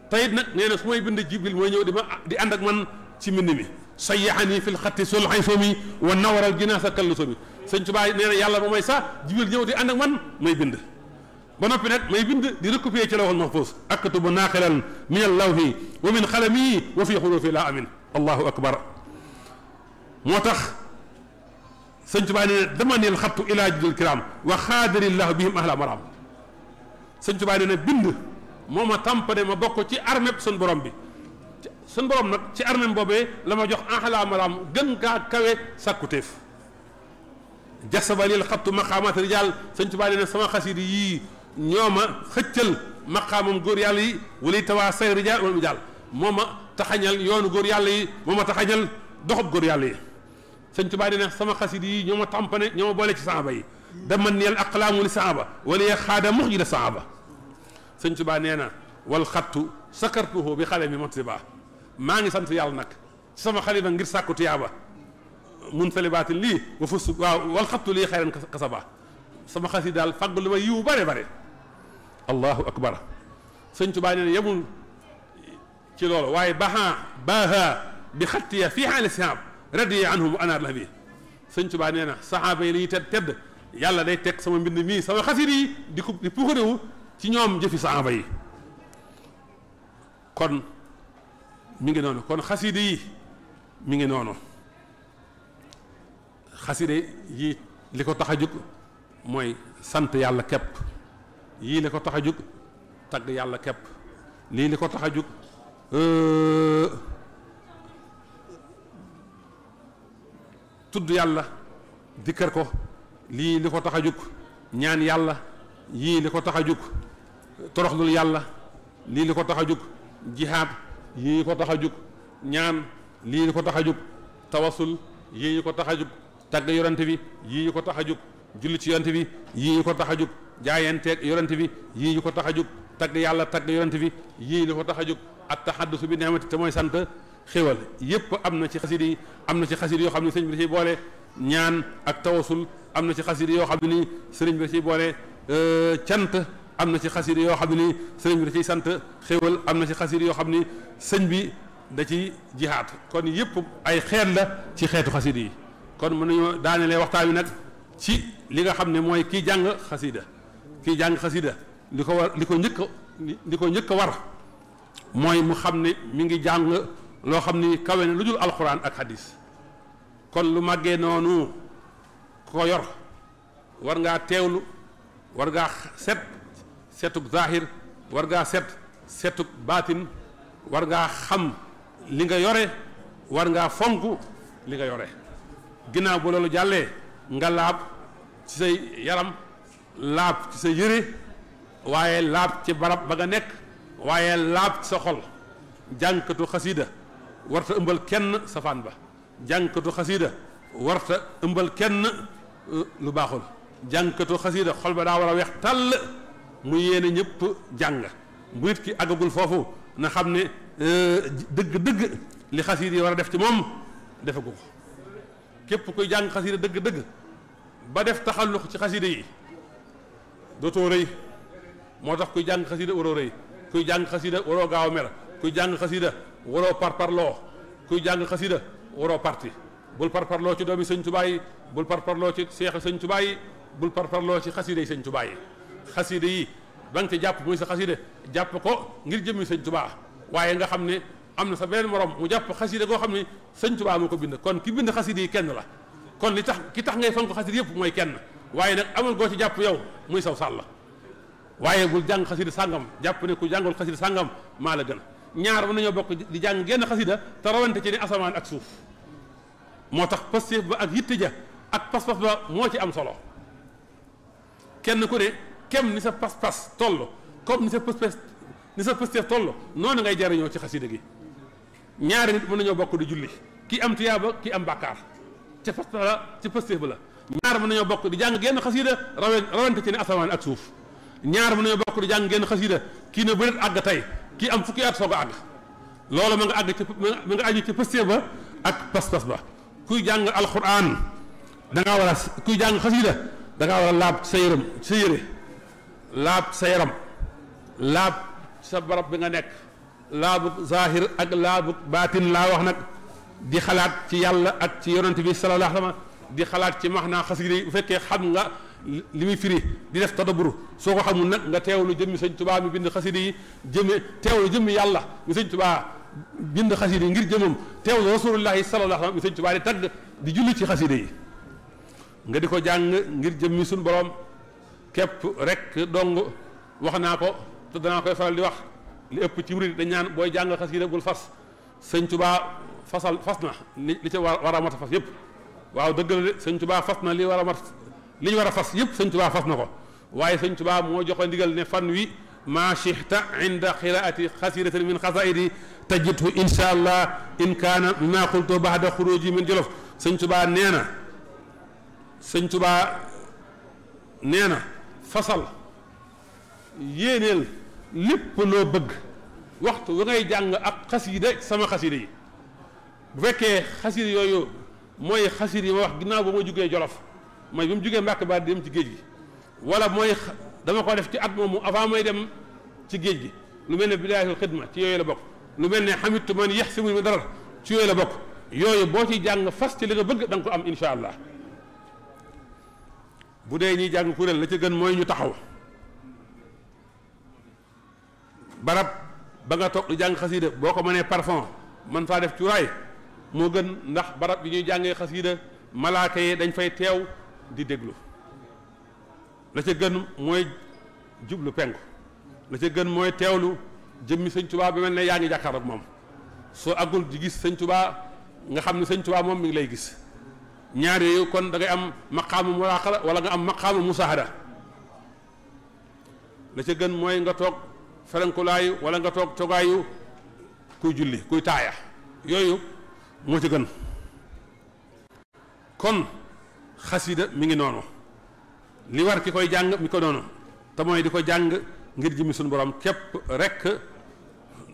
teyit nag nee na su may bind jibril mooy ñëw di ànd ak man ci mbind mi sayyaxani fil xatti sul xaysomi wa nawaral jinaasa kallu somi sëñ Tuubaa nee na yàlla moo may sa jibril ñëw di ànd ak man may bind ba noppi nag may bind di recopier ci lawhul mahfuus aktubu naaqilan min allawhi wa min xalami wa fi xurufi la amin allahu akbar moo tax sëñ Tuubaa nee na dama neel xattu ilaa judul kiram wa xaadarillahu bihim ahla maram sëñ Tuubaa nee na bind moo ma tàmpane ma bokk ci armée sun borom bi sun borom nag ci armée boobee la ma jox ahla maram gën kaa kawe sàkkuteef jasaba lil xattu maqaamaat rijaal sëñ Tuubaa nee na sama xasida yii ñoo ma xëccal maqaamam góor yàlla yi wala tawaa say rijaal wala rijaal moo ma taxañal yoonu góor yàlla yi moo ma taxañal doxab góor yàlla yi sëñ Tuubaa nee na sama xasida yii ñoo ma tàmpane ñoo ma boole ci saaba yi dama neel aqlaamu li saaba wala ye xaada mux ji da saaba sëñ Tuubaa nee na wal xattu sakartuhu bi xale mi mottiba maa ngi sant yàlla nag ci sama xalima ngir sàkku tiyaaba mun salibaatin lii wa fus waaw wal xattu lii xayran kasaba sama xas yi daal fàgg lu ma yiw bare bare allahu akbar sëñ Tuubaa nee na yemul ci loolu waaye baaha bi xattiya fii xaali sihaab radiya anhum anaar la bi sëñ Tuubaa nee na saxaaba yi li ñuy tedd yàlla day teg sama mbind mii sama xasida yi di puukarewu ci ñoom jëfi saxaaba yi kon mi ngi noonu kon xaside yi mi ngi noonu xaside yi li ko tax a jóg mooy sant yàlla képp yii li ko tax a jóg tagg yàlla képp lii li ko tax a jóg tudd yàlla dikkar ko lii li ko tax a jóg ñaan yàlla yii li ko tax a jóg toroxlul yàlla lii li ko tax a jóg jihaad yii li ko tax a jóg ñaan lii li ko tax a jóg tawasul yii li ko tax a jóg tagg yorante bi yii li ko tax a jóg julli ci yorante bi yii li ko tax a jóg jaayanteeg yorante bi yii li ko tax a jóg tagg yàlla tagg yorante bi yii li ko tax a jóg at tahaddusu bi ni'mati te mooy sant xéwal yépp am na ci xasida yi am na ci xasida yoo xam ne sëriñ bi da ciy boole ñaan ak tawasul am na ci xasida yoo xam ne nii sëriñ bi da ciy boole cant am na ci xasida yoo xam ne nii sëriñ bi da ciy sant xéwal am na ci xasida yoo xam ni sëñ bi da ci jihaad kon yépp ay xeet la ci xeetu xasida yi kon mën nañoo daanelee waxtaan wi nag ci li nga xam ne mooy kii jàng xasida kii jàng xasida li ko war li ko njëkk a war mooy mu xam ne mi ngi jàng loo xam ni kawe na lu dul alxuraan ak hadis kon lu màggee noonu ko yor war ngaa teewlu war ngaa setug zahir war ngaa setug baatin war ngaa xam li nga yore war ngaa fonk li nga yore ginnaaw bu loolu jàllee nga laab ci say yaram laab ci sa yëre waaye laab ci barab ba nga nekk waaye laab ci sa xol jànkatu xasida warta ëmbal kenn safaan ba jànkatu xasida warta ëmbal kenn lu baaxul jànkatu xasida xol ba daa war a weex tàll mu yéene ñëpp jàng bu nit ki àggagul foofu na xam ne dëgg-dëgg li xasida yi war a def ci moom defagu ko képp kuy jàng xasida dëgg-dëgg ba def taxallux ci xasida yi dootoo rëy moo tax kuy jàng xasida waroo rëy kuy jàng xasida waroo gaaw a mer kuy jàng xasida waroo parparloo kuy jàng xasida waroo parti bul parparloo ci doomi sëñ Tuubaa yi bul parparloo ci seexi sëñ Tuubaa yi bul parparloo ci xasida yi sëñ Tuubaa yi xasida yi ba nga ci jàpp muy sa xasida jàpp ko ngir jëmmi sëñ Tuubaa waaye nga xam ne am na sa beneen morom mu jàpp xasida goo xam ne sëñ Tuubaa moo ko bind kon ki bind xasida yi kenn la kon li tax ki tax ngay fonk xasida yëpp mooy kenn waaye nag amul goo ci jàpp yow muy saw sàll waaye bul jàng xasida sàngam jàpp ne ku jàngul xasida sàngam maa la gën ñaar mën nañoo bokk di jàng genn xasida te rawante ci ne asamaan ak suuf moo tax pastéef ba ak yitte ja ak pas-pas ba moo ci am solo kenn ku ne kem ni sa pas-pas toll comme ni sa pastéef toll noonu ngay jariñoo ci xasida gi ñaari nit mën nañoo bokk di julli ki am tiyaaba ki am bàkkaar ca pas la ci pastéef ba la ñaar mën nañoo bokk di jàng genn xasida rawante ci ne asamaan ak suuf ñaar mën nañoo bokk di jàng genn xasida kii ne bëreet àgg tey kii am fukki at soog a àgg loolu ma nga àgg ci ma nga aju ci pastéef ba ak pas-pas ba kuy jàng alquran da ngaa war a kuy jàng xasida da ngaa war a laab sa yaram sa yére laab sa yaram laab sa barab bi nga nekk laabu zahir ak laabu baatin laa wax nag di xalaat ci yàlla ak ci yonent bi sallallahu alayhi wa sallam di xalaat ci maxnaa xasida yi bu fekkee xam nga li muy firi di def tadabbur soo ko xamul nag nga teewlu jëmmi sëñ Tuubaa mi bind xasida yi teewlu jëmmi yàlla mi sëñ Tuubaa bind xasida yi ngir jëmam teewlu rasulullahi sallallahu alayhi wa sallam mi sëñ Tuubaa di tagg di julli ci xasida yi nga di ko jàng ngir jëmmi suñ borom képp rek dong wax naa ko te danaa koy faral di wax li ëpp ci murid dañ naan booy jàng xasida bul fas sëñ Tuubaa fas na li ca war a mat a fas yëpp waaw dëgg la de sëñ Tuubaa fas na li war a mat li ñu war a fas yëpp sëñ Tuubaa fas na ko waaye sëñ Tuubaa moo joxe ndigal ne fan wi maa chixta inda qiraati xasidatin min xasaidi tajidhu insha allah in kaana mimma qultu baxda xuruji min jolof sëñ Tuubaa nee na sëñ Tuubaa nee na fasal yéeneel lépp loo bëgg waxtu wa ngay jàng ak xasida sama xasida yi bu fekkee xasida yooyu mooy xasida yi ma wax ginnaaw ba ma jugee jolof mooy bi mu jugee Mbàkke ba dem ci géej gi wala mooy dama ko def ci at moomu avant may dem ci géej gi lu mel ne bidaayatul xidma ci yooyu la bokk lu mel ne xamitu man yeex simu mi dara ci yooyu la bokk yooyu boo ciy jàng fas ci li nga bëgg da nga ko am insha allah bu dee ñuy jàng kuréel la ca gën mooy ñu taxaw barab ba nga toog di jàng xasida boo ko mënee parfum man faa def cuuraay moo gën, ndax barab bi ñuy jàngee xasiida malaaka yi dañ fay teew di déglu. la ca gën mooy jublu penku, la ca gën mooy teewlu jëmmi sëñ Tuubaa bi mel ne yaa ngi jàkkaar ak moom. soo àggul di gis sëñ Tuubaa nga xam ne sëñ Tuubaa moom mi ngi lay gis. ñaar yooyu kon da ngay am maqaamu muraqaba wala nga am maqaamu musaahada. la ca gën mooy nga toog ferenkulaayu wala nga toog togaayu kuy julli kuy taaya, yooyu moo ci gën. kon xasida mi ngi noonu, li war ki koy jàng mi ko noonu, te mooy di ko jàng ngir jëmmi suñu borom képp rekk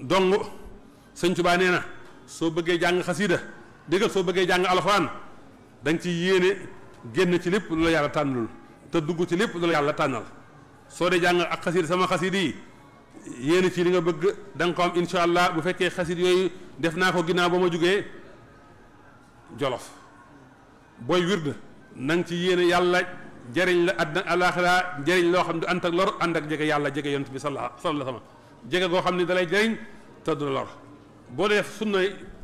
dong. sëñ Tuubaa nee na soo bëggee jàng xasida déggal, soo bëggee jàng alxuraan da nga ci yéene génn ci lépp lu la yàlla tànnul te dugg ci lépp lu la yàlla tànnal. soo dee jàng ak xasida sama xasida yi yéene ci li nga bëgg da nga ko am insha allah. bu fekkee xasida yooyu def naa ko ginnaaw ba ma jugee Jolof, booy wird na nga ci yéene yàlla jëriñ la àddina alaaxira, jëriñ loo xam ne du ànd ak lor, ànd ak jege yàlla, jege yonent bi sallallahu alayhi wa sallam, jege goo xam ne dalay jëriñ te du la lor. boo def sunna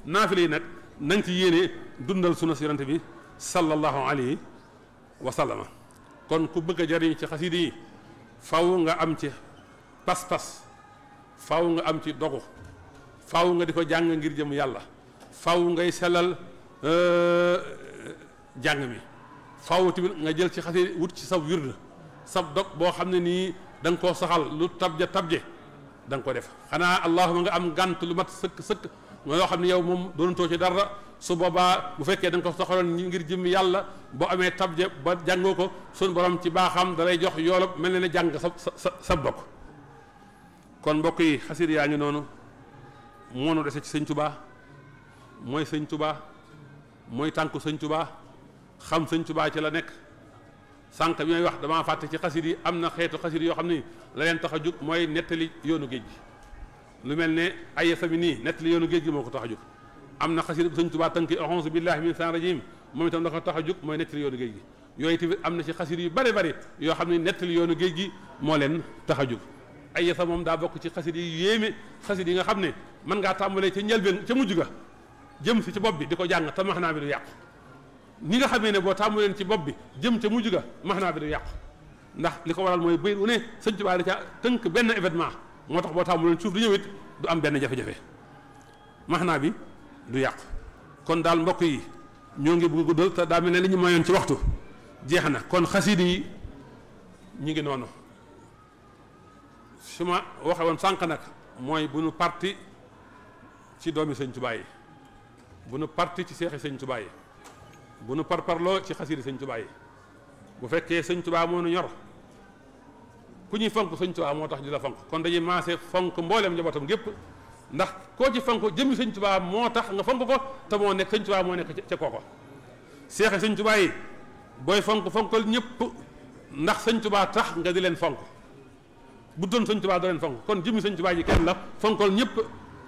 naafile yi nag na nga ci yéene dundal sunna si yonent bi sallallahu alayhi wa sallam. kon ku bëgg a jëriñ ci xasida yi faw nga am ci pas-pas, faw nga am ci dogu, faw nga di ko jàng ngir jëm yàlla, faw ngay sellal jàng mi, faw tamit nga jël ci xasida wut ci sab wird sab dog boo xam ne nii da nga koo saxal, lu tabje da nga ko def. xanaa allahuma nga am gànt lu mat sëkk nga yoo xam ne yow moom doonatoo ci dara, su boobaa bu fekkee da nga ko soxaloon ngir jëmmi yàlla, boo amee tabje ba jàngoo ko suñu borom ci baaxam dalay jox yoolub mel ne jàng sa bokk. kon mbokk yi xasida yaa ngi noonu, moo nu dese ci sëñ Tuubaa, mooy sëñ Tuubaa, mooy tànku sëñ Tuubaa, xam sëñ Tuubaa ci la nekk. sànq bi may wax damaa fàtte ci xasida yi am na xeetu xasida yoo xam ni la leen tax a jóg mooy nettali yoonu géej gi, lu mel ne ay sami nii nettali yoonu géej gi moo ko tax a jóg. am na xasida bu sëñ Tuubaa tënki a'uuzu billaahi mina shaytaani rajiim, moom itam da ko tax a jóg mooy nettali yoonu géej gi. yooyu tamit am na ci xasida yu bari bari yoo xam ne nettali yoonu géej gi moo leen tax a jóg. ay sa moom daa bokk ci xasida yi yéeme, xasida yi nga xam ne mën ngaa tàmbalee ca njëlbeen ca mujj ga jëm si ci bopp bi di ko jàng te maxnaa bi du yàqu. ni nga xamee ne boo tàmbaleen ci bopp bi jëm ca mujj ga maxnaa bi du yàqu, ndax li ko waral mooy bayit wu ne sëñ Tuubaa da ca tënk benn événement, moo tax boo tàmbaleen suuf di ñëw it du am benn jafe-jafe, maxnaa bi du yàqu. kon daal mbokk yi ñoo ngi bëgg guddal te daa mel ne li ñu mayoon ci waxtu jeex na. kon xasida yi ñu ngi noonu, su ma waxe woon sànq nag mooy bu nu parti ci doomi sëñ Tuubaa yi, bu nu parti ci seexi sëñ Tuubaa yi, bu nu parparloo ci xasida sëñ Tuubaa yi. bu fekkee sëñ Tuubaa moo nu ñor, ku ñuy fonk sëñ Tuubaa moo tax di la fonk, kon dañuy maase fonk mboolem njabootam gépp, ndax koo ci fonk jëmmi sëñ Tuubaa moo tax nga fonk ko, te moo nekk sëñ Tuubaa moo nekk ca kooko. seexi sëñ Tuubaa yi booy fonkal ñëpp, ndax sëñ Tuubaa tax nga di leen fonk, bu doon sëñ Tuubaa doo leen fonk. kon jëmmi sëñ Tuubaa yi kenn la, fonkal ñëpp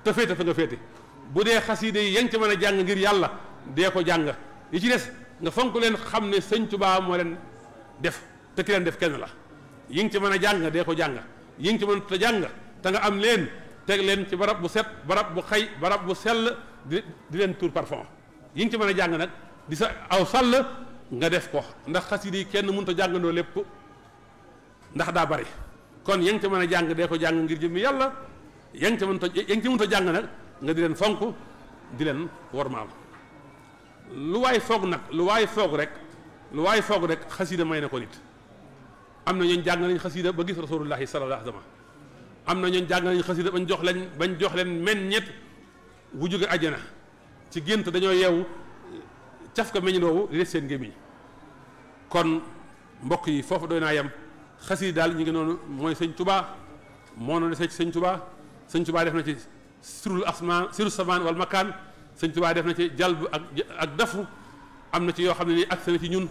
te féete fa nga féete. bu dee xasida yi yaa ngi ci mën a jàng ngir yàlla dee ko jàng, yi ci des nga fonk leen xam ne sëñ Tuubaa moo leen def te ki leen def kenn la. yi ngi ci mën a jàng dee ko jàng, yi ngi ci mën a jàng te nga am leen teg leen ci barab bu set, barab bu xëy, barab bu sell, di leen tuur parfum. yi ngi ci mën a jàng nag di sa aw sàll nga def ko, ndax xasida yi kenn mënut a jàngandoo lépp ndax daa bari. kon yaa ngi ci mën a jàng dee ko jàng ngir jëmmi yàlla, yaa ngi ci mënut a jàng nag nga di leen fonk, di leen wormaal. lu waay foog nag lu waay foog rek xasida may na ko nit. am na ñooñ jàng nañ xasida ba gis rasulullahi sallallahu alayhi wa sallam, am na ñooñ jàng nañ xasida bañ jox leen meññet bu jóge àjjana ci gént, dañoo yeewu caf ka meññ doowu di des seen gémmiñ. kon mbokk yi foofu doy naa yem. xasida daal ñu ngi noonu, mooy sëñ Tuubaa moo noonu desee ci sëñ Tuubaa def na ci sirul samaan wal makaan, sëñ Tuubaa def na ci jalb ak dafu. am na ci yoo xam ne nii agsi na ci ñun,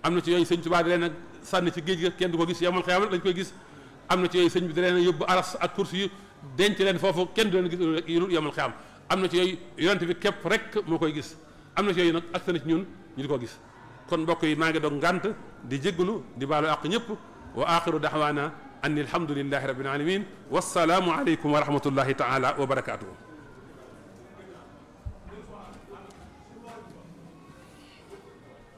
am na ci yooyu sëñ Tuubaa da leen a sànni ci géej ga kenn du ko gis, yamal xiyaama lañ koy gis. am na ci yooyu sëñ bi da leen a yóbbu aras ak kursi yu denc leen foofu kenn du leen gis yu yamal xiyaam. am na ci yooyu yonent bi képp rek moo koy gis, am na ci yooyu nag agsi na ci ñun ñu di ko gis. kon mbokk yi maa ngi doog ngànt di jéggalu di baalu àq ñëpp. wa axiru daxwaana an alhamdulillahi rabbil alamin wassalaamu aleykum wa rahmatullahi taala wa barakaatuhu.